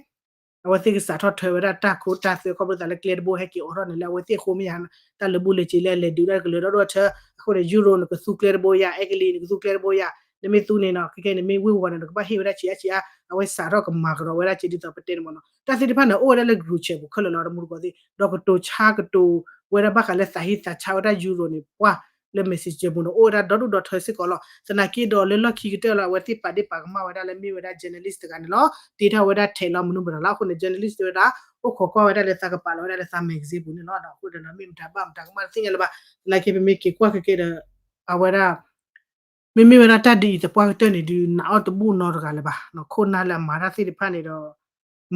အဝဲသ့ၣ်ကစးထီၣ်ထၢဝဲဒၣ်တၢ်ခိတၢ်သွဲ ခီဖျိသးလၢကျဲတဘိဟဲက့ၤအိးထီၣ်န့ၣ်လၢအဝဲသ့ၣ်အဃိမ့ၢ်ယါ တၢ်လၢဘူၣ်လၢစ့လၢအလဲၤဒုးဒၣ်ကလၢၤဒီဒိၣ်ထၢ အဃိန့ၣ် Euro န့ၣ် ကသူကျဲတဘိယါ အဲကလံးန့ၣ် ကသူကျဲတဘိယါ နမ့ၢ်သူန့ၣ်နီၤ ခဲကဲန့ၣ် မ့ၢ်ဝ့ၢ်ဝီၤန့ၣ် နကဘၣ်ဟ့ၣ်ဝဲဒၣ်ဆံးအါဆံးအါ အဝဲစးထီၣ်ကမၤကရီဝဲဒၣ်က့ၤဒ်သိးပတဲန့ၣ်မ့ၢ်နီၤ တၢ်သ့ၣ်တဖၣ်န့ၣ် အိၣ်ဝဲဒၣ်လၢ group chat ပူၤခဲလၢာ်လီၤ တမူတကိးသ့ၣ် ဒီးကတိၤဆါကတိၤဝဲဒၣ်ဘၣ်ဃးလၢသးဟ့သးဆါဝဲဒၣ် Euro န့ၣ် ပှၢ်လၢ Messenger ပူၤန့ၣ် အိၣ်ဝဲဒၣ်ဒီဒူၣ်ဒီထၢစ့ၢ်ကီးလီၤ. သနာ်က့ဒီးလၢလီၢ်ခံကတၢၢ်လီၤ အဝဲသ့ၣ်ပာ်ဒ့ၣ်ပာ်ကမၣ်ဝဲဒၣ်လၢမ့ၢ်ဝဲဒၣ် journalist တဂၤန့ၣ်လီၤ. တ့ထီၣ်ဝဲဒၣ် tag လီၤမနုၤမတၤလီၤ. အဃိန့ၣ် journalist တဲဝဲဒၣ် အိၣ်ခိးကွၢ်ဝဲဒၣ်လၢသးကပာ်လီၤဝဲဒၣ်လၢသး magazine ပူၤန့ၣ်လီၤ. ဒီးအဃိဒီးမ့ၢ်မတၤဘၣ်မတၤကမၣ်တသ့ၣ်ညါလၢၤဘၣ်. သနာ်က့ပမ့ၢ်က့ၤကွၢ်ခဲကဲဒီး အဝဲဒၣ် မ့မ့ၢ်ဝဲဒၣ်တၢ်ဒ်အံၤသပှၢ်ကတၢၢ်န့ၣ်ဒုး နာ်အီၤတဘူၣ်နီတဂၤလၢၤဘၣ်, ခိၣ်နၢ်လၢအမၤတၢ်သ့ၣ်တဖၣ်န့ၣ်ဒီး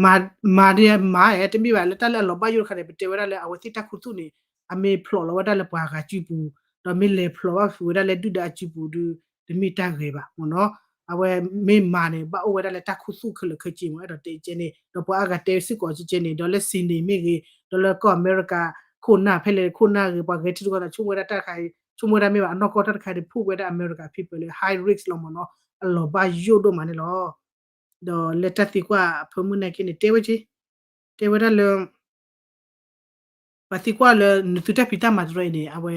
မၤ မၤဒ်မၤဧါ တမ့ၢ်ဘၣ် လၢတၢ်လၢအလီၤဘၣ်ယိၣ်တခါန့ၣ် ပတဲဝဲဒၣ်လၢ အဝဲသ့ၣ်တၢ်ခူသူၣ်န့ၣ် အမ့ၢ်ဖျိးလီၤဝဲဒၣ်လၢပှၤဂၤစုပူၤ, ဒီးမ့ၢ်လဲၤဖျိးဘၣ်ဃုာ်ဝဲဒၣ်လၢဒုၣ်ဒါအစုပူၤဒုး တမ့ၢ်တၢ်ဂ့ၤဘၣ်မ့ၢ်နီၤ. အဝဲမ့ၢ်မၤန့ၣ် ဘၣ်အိၣ်ဝဲဒၣ်လၢတၢ်ခူသူၣ်ခဲလၢာ်ခဲဆ့မ့ၢ် အဲၣ်ဒိးတဲကဲန့ၣ် ဒီးပှၤအါဂၤတဲစ့ၢ်ကီးကဲန့ၣ် ဒီးလၢ Senate မ့ၢ်ဂ့ၤ ဒီးလၢကီၢ်အမဲရကၤ ခိၣ်နၢ်ဖဲလဲၣ်ခိၣ်နၢ်ဂ့ၤ ပှၤဂဲၤထံရူၢ်ကီၢ်သဲး ဆိကမိၣ်ဝဲဒၣ်တၢ်တခါအံၤ ဆိကမိၣ်ဝဲဒၣ်မ့ၢ်ဘၣ် အနီၢ်ကီၢ်တၢ်တခါအံၤ တဖူးဝဲဒၣ်အမဲရကၤ people လၢ high risk လီၤမ့ၢ်နီၤ, အလီၤဘၣ်ယိၣ်ဒိၣ်မးန့ၣ်လီၤ. ဒီးလၢတၢ်သံကွၢ်အဖၢမုၢ်နာ်က့န့ၣ် တဲဝဲက့ တဲဝဲဒၣ်လၢ ပှၤသံကွၢ်လၢနသုတၢ်ဖံးတၢ်မၤတရၢအံၤန့ၣ် အဝဲ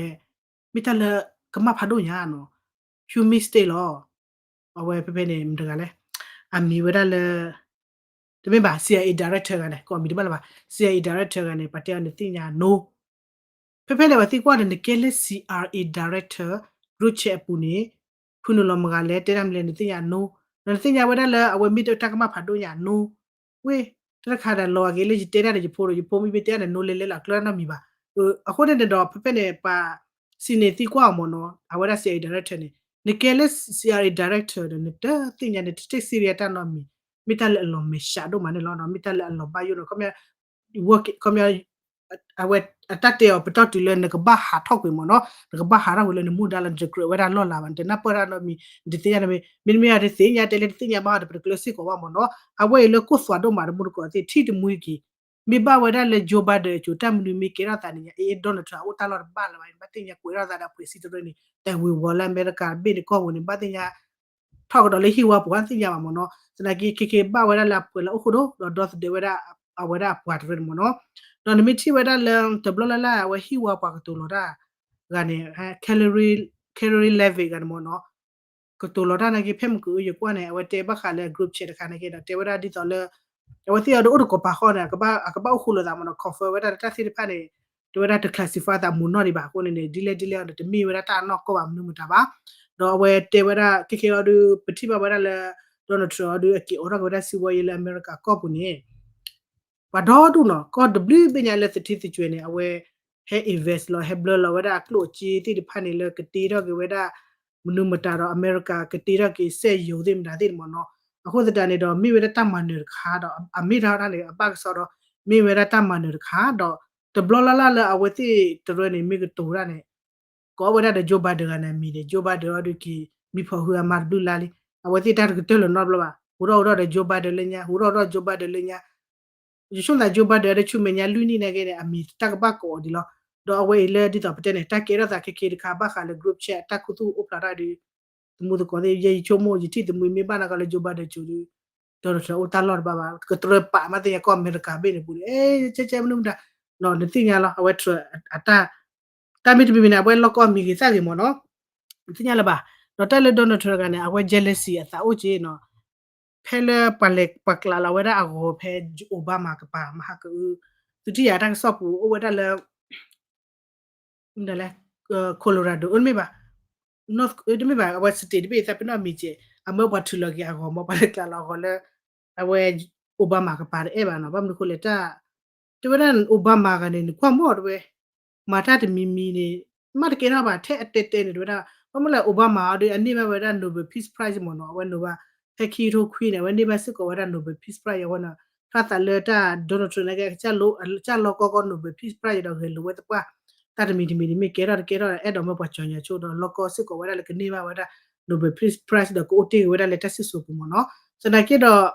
မ့ၢ်တၢ်လၢကမၣ်ဖးဒိၣ်ညါနီၤ, huge mistake လီၤ. အဝဲဖဲဖဲန့ၣ် မတၤတဂၤလဲၣ်, အမံၤဝဲဒၣ်လၢ တမ့ၢ်ဘၣ် CIA director တဂၤန့ၣ် ကိးမံၤတဘၣ်လၢၤဘၣ် CIA director တဂၤန့ၣ် ပှၤတဲအီၤနသ့ၣ်ညါ no ဖဲဖဲန့ၣ် ပှၤသံကွၢ်ဒီး နကဲလၢ CIA director group chat အပူၤန့ၣ် ဖုနုာ်လီၤမတၤတဂၤလဲၣ် တဲတၢ်မနုၤလဲၣ် နသ့ၣ်ညါ no, ဒီးနသ့ၣ်ညါဝဲဒၣ်လၢအဝဲမ့ၢ်တၢ်ကမၣ်ဖးဒိၣ်ညါ no, ဝ့ၢ် တၢ်တခါဒီးလီၤအက့ၤလၢယတဲတၢ်ဒီးယဖိဒီး ယဖိမ့ၢ်မ့ၢ်တဲတၢ်န့ၣ် no လဲၤလဲၤလီၤ အကျၢၤတၢ်နီတမံၤဘၣ်. အဃိန့ၣ်ဒီး ဖဲဖဲန့ၣ် ပှၤ Senate သံကွၢ်အီၤမ့ၢ်နီၤ အဝဲဒၣ် CIA director န့ၣ် နကဲလၢ CIA director ဒီး နတသ့ၣ်ညါ နတ take serious တၢ်နီတမံၤ, မ့ၢ်တၢ်လၢအလီၤမဲာ်ဆှးဒိၣ်မးန့ၣ်လီၤ, မ့ၢ်တၢ်လၢအလီၤဘၣ်ယိၣ်နီၤ ခီ ခီ အဝဲအတၢ်တဲအီၤပတီၢ်တုၤလၢနကဘၣ်ဟးထီၣ်ကွံာ်မ့ၢ်နီၤ, နကဘၣ်ဟးထီၣ်ကွံာ်လၢနမူဒါလၢနတကြၢးဝဲဒၣ်လီၢ်လၤဘၣ်, နတနၢ်ပၢၢ်တၢ်နီတမံၤ, နတသ့ၣ်ညါနီတမံၤ, မ့တမ့ၢ်အတသ့ၣ်ညါတဲလၢတသ့ၣ်ညါဘၣ်ဒီး ပတကျၢၤစ့ၢ်ကီးဘၣ်မ့ၢ်နီၤ. အဝဲအံၤလၢကိၢ်သွးဒိၣ်မးတမူတကိးသ့ၣ် ထံၣ်တမှံက့ၤ မ့ၢ်ဘၣ်ဝဲဒၣ်လၢ Joe Biden အစိၤ တၢ်မနုၤမ့ၢ်ကဲထီၣ်သးန့ၣ်ညါ အ့ Donald Trump အအိၣ်တၢ်လီၢ်တဘၣ်လၢၤဘၣ်, ဘၣ်သ့ၣ်ညါကွဲးထီၣ်သးဒီးအပှ့ၤစံတရၢန့ၣ် တၢ်ဝ့ၤဝီၤလၢအမဲရကၤတဘ့ၣ်န့ၣ် ကီၢ်ပူၤန့ၣ် ဘၣ်သ့ၣ်ညါ ထီၣ်ကဒီးလၢဟံၣ်ဝါပူၤ ဘၣ်သ့ၣ်ညါဘၣ်မ့ၢ်နီၤ. သနာ်က့ ခဲက့ ဘၣ်ဝဲဒၣ်လၢအပှဲၤလၢအိၣ်ဃိဒိၣ် ဒီးဒီသဒၢဝဲဒၣ် အဝဲဒၣ်အပှၤတရၢန့ၣ်မ့ၢ်နီၤ. ဒီးနမ့ၢ်ထံၣ်ဝဲဒၣ်လၢ တဘျီလၢ်လၢ် အဝဲဟံၣ်ဝါပှၤကတိၤလီၤတၢ်ဂၤန့ၣ် Karoline Leavitt ဂၤန့ၣ်မ့ၢ်နီၤ ကတိၤလီၤတၢ်နာ်က့ ဖဲမုၢ်ကအိၣ်ယကွၢ်န့ၣ် အဝဲတဲဘၣ်ဃးလၢ group chat တခါနာ်က့ဒီး တဲဝဲဒၣ်ဒ်သိးလၢ အဝဲသ့ၣ်အီၤဒီးအိၣ်တကိးပာ်ဃီန့ၣ် အကဘၣ်အိၣ်ဃူလိာ်သးမ့ၢ်နီၤ confirm ဝဲဒၣ်လၢတၢ်သ့ၣ်တဖၣ်န့ၣ် တဲဝဲဒၣ်တ classify သးမုာ်နီၢ်ဒံးဘၣ်အဃိန့ၣ်န့ၣ် ဒ်လဲၣ်ဒ်လဲၣ်အီၤန့ၣ် တမ့ၢ်ဝဲဒၣ်တၢ်အနီၢ်ကီၢ်ဘၣ်မနုၤမတၤဘၣ်. ဒီးအဝဲတဲဝဲဒၣ် ခဲက့အီၤဒီး ပထံၣ်ဘၣ်ဝဲဒၣ်လၢ Donald Trump အီၤဒီး အက့ၤအိးထီၣ်က့ၤဝဲဒၣ် စံးဝီယံလၢအမဲရကၤကီၢ်ပူၤန့ၣ် ပှၤဒီဒူၣ်နီၤ ကီၢ်တဘျုးဘ့ၣ်ညါလၢသထံသကွဲၤန့ၣ် အဝဲဟဲ invest လီၤ ဟဲဘျၢလီၤဝဲဒၣ်အကျိၣ်အစ့သ့ၣ်တဖၣ်န့ၣ်လၢကတ့ထီၣ်က့ၤဝဲဒၣ် မနုၤမတၤဒီး အမဲရကၤကတ့ထီၣ်က့ၤ စက်ရုံသ့ၣ်မတၤသ့ၣ်န့ၣ်မ့ၢ်နီၤ. အဃိသတးန့ၣ်ဒီး မ့ၢ်ဝဲဒၣ်တၢ်မၤနၢၤတခါဒီး အမ့ၢ်တၢ်ဒၣ်န့ၣ် အဘၣ်ကစီဒီး မ့ၢ်ဝဲဒၣ်တၢ်မၤနၢၤတခါဒီး တဘျီလၢ်လၢ်လၢအဝဲသ့ၣ်တရၢန့ၣ် မ့ၢ်ကတိၤတၢ်န့ၣ် ကိးဝဲဒၣ်ဒီး Joe Biden ဂၤန့ၣ်အမံၤန့ၣ် Joe Biden အီၤဒုးက့ၤ မံဖီၣ်ဟုအမါတဘျုးလါလံ. အဝဲသ့ၣ်တၢ်တကတၢၢ်လၢၤနီတဘျီဘၣ်. ဟူးထီၣ်ဟူးထီၣ်ဒီး Joe Biden လၢညါ ဟူးထီၣ်ဟူးထီၣ်ဒီး Joe Biden လၢညါ ယဆိကမိၣ်သး Joe Biden ဒီးဆူမဲာ်ညါလွံၢ်နံၣ်နာ်က့န့ၣ် အမံၤတၢ်ကဘၣ်ကိးအီၤဒံးလီၤ. ဒီးအဝဲအံၤလၢဒ်သိးပတဲန့ၣ် တၢ်ကဲထီၣ်သးခဲက့တခါ ဘၣ်ဃးလၢ group chat တၢ်ခူသူၣ်အိၣ်ဖျါထီၣ်ဒီး သမူသကိးသ့ၣ် ယဲယဆိကမိၣ် ယထံၣ်သမူမ့ၢ်ဘၣ်နာ်က့လၢ Joe Biden အစိၤဒီး Donald Trump အိၣ်တၢ်လီၢ်တဘၣ်ဘၣ် ကတြၢပာ်မးသ့ၣ်ညါ ကီၢ်အမဲရကၤဘ့ၣ်န့ၣ်ပူၤန့ၣ် အဲ ကဲကဲမနုၤမတၤ နသ့ၣ်ညါလီၤ အဝဲ Trump အတၢ် တၢ်မ့ၢ်တမံၤမံၤန့ၣ် အဝဲလီၢ်ကီၢ်မံၤဂ့ၤသၣ်ဂ့ၤမ့ၢ်နီၤ တသ့ၣ်ညါလၢၤဘၣ်. ဒီးတၢ်လၢ Donald Trump တဂၤန့ၣ် အဝဲ jealousy အသးအိၣ်က့နီၤ ဖဲလၢပှၤလဲၤပှၤကျးလီၤဝဲဒၣ်အဂီၤဖဲ Obama ကပၤ မဟါကအု သုထံၣ်ယၤတၢ်ကစီၣ်ပူၤ အိၣ်ဝဲဒၣ်လၢ မနုၤလဲၣ် Colorado တမ့ၢ်ဘၣ် North တမ့ၢ်ဘၣ် အဝဲ state တဘ့ၣ်သးပ့ၤနီၣ်မံၤကဲး အမၢပှၤထုးလီၤက့ၤအဂီၤ မ့ၢ်ပှၤလဲၤကျးလီၤအဂီၤလၢ အဝဲ Obama ကပၤတအဲၣ်ဘၣ်နီၤ ဘၣ်မနုၤဃိလဲၣ်တၢ် တဲဝဲဒၣ် Obama ဂၤန့ၣ် နကွၢ်မီၢ်တဝဲ မၤတၢ်တမံၤမံၤန့ၣ် မ့ၢ်တကဲထီၣ်ဘၣ် ထဲအတဲတဲန့ၣ် တဲဝဲဒၣ် ဘၣ်မနုၤလဲၣ် Obama အီၤဒီး အန့ၢ်ဘၣ်ဝဲဒၣ် Nobel Peace Prize မ့ၢ်နီၤ အဝဲ Nobel ဖဲခံကထိခွံန့ၣ် အဝဲန့ၢ်ဘၣ်စ့ၢ်ကီးဝဲဒၣ် Nobel Peace Prize အဝဲန့ၣ် ထီၣ်သးလၢတၢ် Donald Trump နာ်က့ ကစၢ်လီၢ်ကီၢ်ကီၢ် Nobel Peace Prize ဒီးဂဲၤလိာ်ဝဲသပှၢ် တၢ်တမံၤတမံၤန့ၣ် မ့ၢ်ကဲထီၣ်တကဲထီၣ် အဲၣ်ဒိးမၢပှၤကၠီၤညါဆိဒီး လီၢ်ကီၢ်စ့ၢ်ကီးဝဲဒၣ်လၢကန့ၢ်ဘၣ်ဝဲဒၣ် Nobel Peace Prize ဒီးကအိၣ်တ့ၢ်က့ၤဝဲဒၣ်လၢတၢ်စံၣ်စိၤပူၤမ့ၢ်နီၤ သနာ်က့ဒီး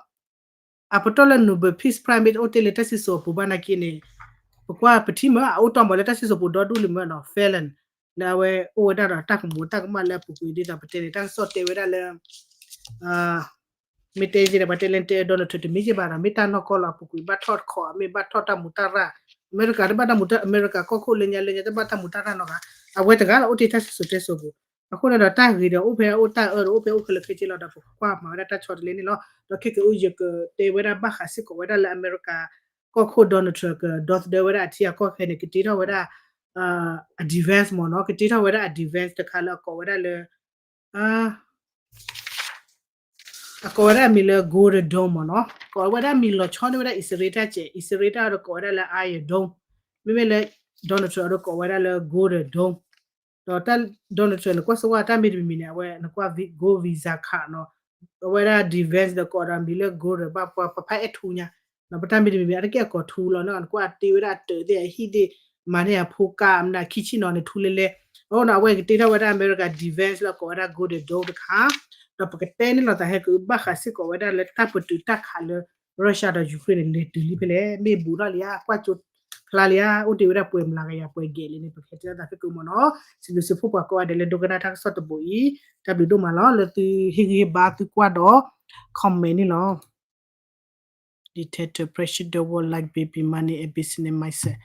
အပတီၢ်လၢ Nobel Peace Prize မ့ၢ်တအိၣ်တ့ၢ်လၢတၢ်စံၣ်စိၤအပူၤဘၣ်နာ်က့န့ၣ် ပကွၢ်ပထံၣ်မ့ၢ် အအိၣ်တီၢ်မ့ၢ်လၢတၢ်စံၣ်စိၤပူၤဒီဒူၣ်လံမ့ၢ်နီၤ Fallon လၢအဝဲအိၣ်ဝဲဒၣ်ဒီးတၢ်ကမူၤတၢ်ကမၣ်လၢအပူၤကွံာ်ဒ်သိးပတဲန့ၣ် တၢ်ကစီၣ်တဲဝဲဒၣ်လၢ မ့ၢ်တဲသ့ဒီး ပှၤတဲလၢတဲ Donald Trump တမ့ၢ်က့ဘၣ်ဒီး မ့ၢ်တၢ်နီၢ်ကီၢ်လီၤ အပူၤကွံာ်ဘၣ်ထီၣ်တခီ မ့ၢ်ဘၣ်ထီၣ်တၢ်မူးတၢ်ရၢ် အမဲရကၤတဘၣ်တၢ်မူး အမဲရကၤကီၢ်ခိၣ်လၢညါလၢညါတဘၣ်တၢ်မူးတၢ်ရၢ်နီတဂၤ အဝဲတဂၤလီၤအိၣ်တ့ၢ်တၢ်စံၣ်စိၤတဲစိၤပူၤ အဃိန့ၣ်ဒီးတၢ်ဂ့ၤဒီးအိၣ်ဖဲအိၣ်တၢ်အၢဒီးအိၣ်ဖဲအိၣ်ခဲလၢာ်ခဲဆ့လီၤဒီး ပကကွၢ်မၤဝဲဒၣ်တၢ်ဆီတလဲန့ၣ်လီၤ. ဒီးခဲကၢအု ယကတဲဝဲဒၣ်ဘၣ်ဃးစ့ၢ်ကီးဝဲဒၣ်လၢအမဲရကၤကီၢ်ခိၣ် Donald Trump ကဒီသဒၢဝဲဒၣ်အထံအကီၢ်ခဲန့ၣ် ကတ့ထီၣ်ဝဲဒၣ် အ defense မ့ၢ်နီၤ ကတ့ထီၣ်ဝဲဒၣ်အ defense တခါလၢအကိးဝဲဒၣ်လၢ အကိးဝဲဒၣ်အမံၤလၢ Golden Dome မ့ၢ်နီၤ ကိးဝဲဒၣ်မံၤလီၤဆီန့ၢ်ဝဲဒၣ်အံၣ်စရ့လးတၢ်စဲး အံၣ်စရ့လးတၢ်ဒီးကိးဝဲဒၣ်လၢ Iron Dome မ့မ့ၢ်လၢ Donald Trump ဒီးကိးဝဲဒၣ်လၢ Golden Dome ဒီးတၢ် Donald Trump နကွၢ်စ့ၢ်ကီးတၢ်မ့တမံၤန့ၣ် အဝဲနကွၢ် gold visa card နီၤ, အဝဲဒၣ် defense ဒီးကိးဒီးမံၤလၢ gold ဒီးဘၣ်ပှၤပဖးအဲၣ်ထူညါ, နီၤ ပတၢ်မ့တမံၤမံၤ အတက့ၢ်အကိာ်ထူလီၤန့ၣ် နကွၢ်တ့ဝဲဒၣ်အတၢၢ်သ့ၣ်အဟံၣ်သ့ၣ် မၤန့ၢ်အဖိကါ မနုၤခံဆံနီၤန့ၣ် ထူလဲလဲ, အဃိနီၤ အဝဲကတ့ထီၣ်ဝဲဒၣ် America defense လၢကိးဝဲဒၣ် Golden Dome တခါ, ဒီးပကတဲန့ၣ်လီၤသးဟဲက့ၤဘၣ်ဃးစ့ၢ်ကီးဝဲဒၣ်လၢတၢ်ပတုာ်တၢ်ခးလၢ Russia ဒီး Ukraine န့ၣ် လဲၤတုၤလံဖဲလဲၣ်, မ့ၢ်ဘူးထီၣ်လံဧါ, ကွၢ်ကၠိဖျါလံဧါ, အိၣ်တ့ၢ်ဝဲဒၣ်ပှဲၤမျးကယၤပှဲၤဂဲၤလံန့ၣ် ပကဟဲတဲလီၤသးဟဲက့ၤမ့ၢ်နီၤ, စံးဘျုးစံးဖှိၣ်ပှၤကိးဂၤဒဲးလၢဒိကနၣ်တၢ်ကစီၣ်တဘိအံၤ, တၢ်ဘျုးဒိၣ်မးလီၤ လၢသုဟ့ၣ်ဂံၢ်ဟ့ၣ်ဘါသုကွၢ်ဒီး comment န့ၣ်လီၤ. Dictator pressure the world like baby money and business mindset.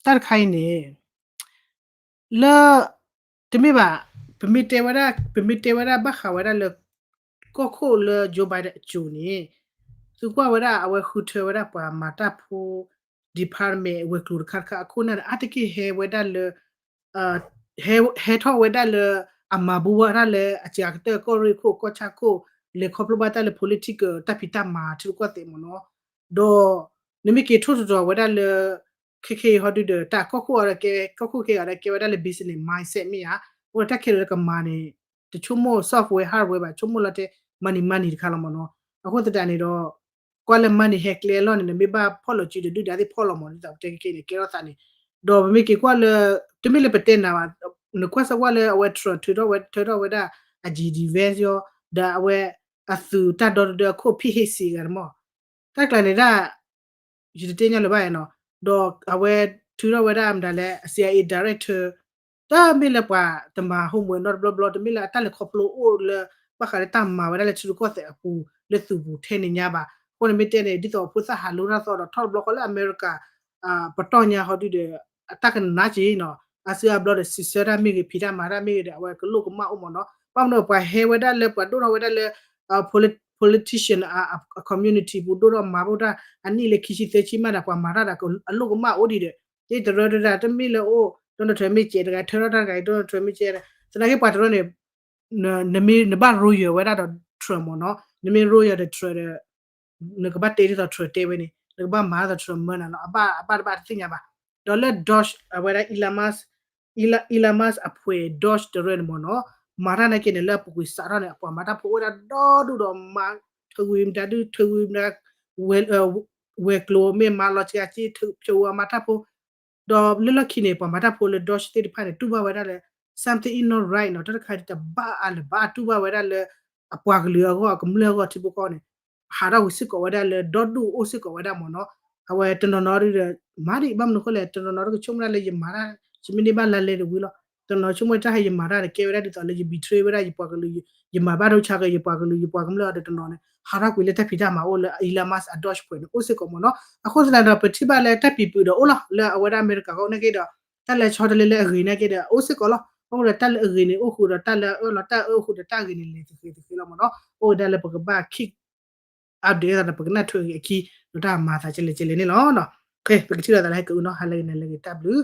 တၢ်တခါအံၤန့ၣ် လၢ တမ့ၢ်ဘၣ်, ပမ့ၢ်တဲဝဲဒၣ် ပမ့ၢ်တဲဝဲဒၣ်ဘၣ်ဃးဝဲဒၣ်လၢ ကီၢ်ခိၣ်လၢ Joe Biden အစိၤန့ၣ် သုကွၢ်ဝဲဒၣ်အဝဲဃုထၢဝဲဒၣ်ပှၤမၤတၢ်ဖိ department ဝဲၤကျိၤတခါတခါအခိၣ်နၢ်န့ၣ် အါတက့ၢ်ဟဲဝဲဒၣ်လၢ ဟဲထီၣ်ဝဲဒၣ်လၢ အမၤဘူးဝဲဒၣ်လၢအစှၤကတၢၢ်ကီၢ်ရ့ၣ်ခိၣ်ကီၢ်ဆၣ်ခိၣ် လဲၤခီဖျိဘၣ်တၢ်လၢ political တၢ်ဖံးတၢ်မၤထံရူၢ်ကီၢ်သဲးမ့ၢ်နီၤ, ဒီး နမ့ၢ်က့ၤထိၣ်သတြီၤဝဲဒၣ်လၢ ခဲခဲအံၤဟီဒုဒီး တၢ်ကီၢ်ခိၣ်အီၤဒီးကဲ ကီၢ်ခိၣ်ခဲအံၤဒီးကဲဝဲဒၣ်လၢ business mindset မ့ၢ်ဧါ, အဃိဒီးတၢ်ခဲလၢာ်လၢကမၤန့ၣ် တဆိကမိၣ် software hardware ဘၣ် ဆိကမိၣ်လီၤတဲ money money တခါလီၤမ့ၢ်နီၤ, အဃိသတးန့ၣ်ဒီး ကွၢ်လၢ money ဟဲကျဲအလီၢ်န့ၣ် နမ့ၢ်ဘၣ်ဖီၣ်လီၤစုဒီးဒုၣ်ဒါသ့ၣ်ဖီၣ်လီၤမ့ၢ်နီၤ ဒ်သိးပတဲခဲခဲအံၤန့ၣ် ကဲထီၣ်သးန့ၣ်, ဒီးပမ့ၢ်က့ၤကွၢ်လၢ တမ့ၢ်လၢပတဲနၤဘၣ်, နကွၢ်စ့ၢ်ကီးလၢအဝဲ Trump ထုးထီၣ်ဝဲ ထုးထီၣ်ဝဲဒၣ် အ defense ယီၤ ဒီးအဝဲ အသုးတၢ်ဒီတဒၢအခိၣ် ဖံးဟ့ၣ်စံးဂၤတမီၢ်, တၢ်ကျါန့ၣ်ဒၣ် ယတတဲညါလၢၤဘၣ်နီၤ, ဒီးအဝဲထုးထီၣ်ဝဲဒၣ်မတၤလဲၣ် CIA director တမ့ၢ်လၢပှၤတမၤ homework နီတဘျီဘျီ တမ့ၢ်လၢအတၢ်လဲၤခီဖျိအိၣ်လၢ ဘၣ်ဃးလၢတၢ်မၤဝဲဒၣ်လၢထံရူၢ်ကီၢ်သဲးအပူၤ လၢသုးပူၤထဲန့ၣ်ညါဘၣ်, အဃိန့ၣ်မ့ၢ်တဲန့ၣ် ဒ်သိးအဖိသၣ်ဟးလိတၢ်သီဒီးထီၣ်တဘျီဃီလၢအမဲရကၤ ပတီၢ်ညါဟီဒုဒီး အတၢ်ကနးက့ၤနီၤ, အါစုအါဘျီဒီး စံးဆၢတၢ်မ့ၢ်ဂ့ၤ ဖံးတၢ်မၤတၢ်မ့ၢ်ဂ့ၤဒီး အဝဲကလိၣ်ကမၣ်အိၣ်မ့ၢ်နီၤ, ဘၣ်မနုၤပှၤဟဲဝဲဒၣ်လၢပှၤဒိၣ်ထီၣ်ဝဲဒၣ်လၢ politician အ community ပူၤဒိၣ်ထီၣ်မၤဘၣ်တၢ် အနံၣ်လၢခံဆံသၢဆံမးဒီး ပှၤမၤတၢ်ဒီးအလိၣ်ကမၣ်အိၣ်ဒံးဒီး ယတရၢတဒၣ် တမ့ၢ်လၢအိၣ် Donald Trump မ့ၢ်ကဲးတဂၤ ထၢထီၣ်တၢ်တဂၤ Donald Trump မ့ၢ်ကဲး သနာ်က့ပှၤတရၢန့ၣ် နမ့ၢ်နဘၣ် royal ဝဲဒၣ်ဒီး Trump မ့ၢ်နီၤ, နမ့ၢ် royal ဒီး Trump ဒီး နကဘၣ်တဲဒ်သိး Trump တဲဝဲန့ၣ် နကဘၣ်မၤဒ်သိး Trump မၢနၤလီၤ, အဘၣ်အဘၣ်တဘၣ်တသ့ၣ်ညါဘၣ်, ဒီးလၢ Doge အဝဲဒၣ် Elon Musk Elon Musk အဖှဲး Doge တရၢန့ၣ်မ့ၢ်နီၤ, မၤတၢ်နာ်က့န့ၣ် လၢအပူၤကွံာ်စးထီၣ်န့ၣ် အပှၤမၤတၢ်ဖိအိၣ်ဝဲဒၣ်ဒီဒူၣ်ဒီးမၤ ထုးဝံၤမတၤဒု ထုးဝံၤမတၤ ဝဲၤကျိၤမ့ၢ်မၤလီၤစှၤစ့ ထုးဖျိးဝံၤအမၤတၢ်ဖိ, ဒီးလၢလီၢ်ခံန့ၣ် ပှၤမၤတၢ်ဖိလၢ Doge သ့ၣ်တဖၣ်န့ၣ် တူၢ်ဘၣ်ဝဲဒၣ်လၢ something is not right နီၤ, တၢ်တခါဒ်တဘၣ်အါလၢၤဘၣ် တူၢ်ဘၣ်ဝဲဒၣ်လၢ အပှၤကလုာ်အဂီၢ် အကမျၢၢ်အဂီၢ်ထံဖိကီၢ်န့ၣ် ဟးထီၣ်ဝံၤစ့ၢ်ကီးဝဲဒၣ်လၢ ဒီဒူၣ်အိၣ်စ့ၢ်ကီးဝဲဒၣ်မ့ၢ်နီၤ, အဝဲတနီၤနီၤဒုဒီး မၤဒံး ဘၣ်မနုၤအဃိလဲၣ် တနီၤနီၤတကဆိကမိၣ်ဒၣ်လၢယမၤတၢ် ယမ့ၢ်န့ၢ်ဘၣ်လါလဲတဝံၤလီၤ, တနီၤဆိကမိၣ်တၢ်ဟဲယမၤတၢ်န့ၣ် ကဲဝဲဒၣ်ဒ်သိးလၢယ betray ဝဲဒၣ်ယပှၤကလုာ် ယမၤဘၣ်ဒိဆါက့ၤယပှၤကလုာ် ယပှၤကမျၢၢ်အီၤဒီးတနီၤန့ၣ် ဟးထီၣ်ကွံာ်လၢတၢ်ဖံးတၢ်မၤအိၣ်လၢ Elon Musk အ Doge ဖှဲးန့ၣ် အိၣ်စ့ၢ်ကီးမ့ၢ်နီၤ, အဃိသတးဒီး ပထံၣ်ဘၣ်လၢတၢ်ပံၤပူၤဒီးအိၣ်လီၤ လၢအဝဲဒၣ်အမဲရကၤအဂီၢ်နာ်က့ဒီး တၢ်လၢဆီတလဲလၢအဂ့ၤနာ်က့ဒီး အိၣ်စ့ၢ်ကီးလီၤ, အဃိဒီးတၢ်လၢအဂ့ၤန့ၣ်အိၣ်ဃုာ်ဒီးတၢ်လၢအအၢၣ်လီၤ တၢ်အၢၣ်အိၣ်ဃုာ်ဒီးတၢ်လၢအအၢၣ်လီၤတၢ်အဂ့ၤန့ၣ် လဲၤသဃ့သဃ့လီၤမ့ၢ်နီၤ, အိၣ်ဝဲဒၣ်လၢပကဘၣ် keep update ဒီးပကနၢ်ထွဲအဂ့ၤအခံ ဒီးတၢ်မၤသးကလဲၣ်ကလဲၣ်န့ၣ်လီၤ, ပကထံၣ်လိာ်သးလၢဟဲက့ၤအုနီၤ ဟါလၢဂ့ၤန့ၣ်လၢဂ့ၤ တၢ်ဘျုး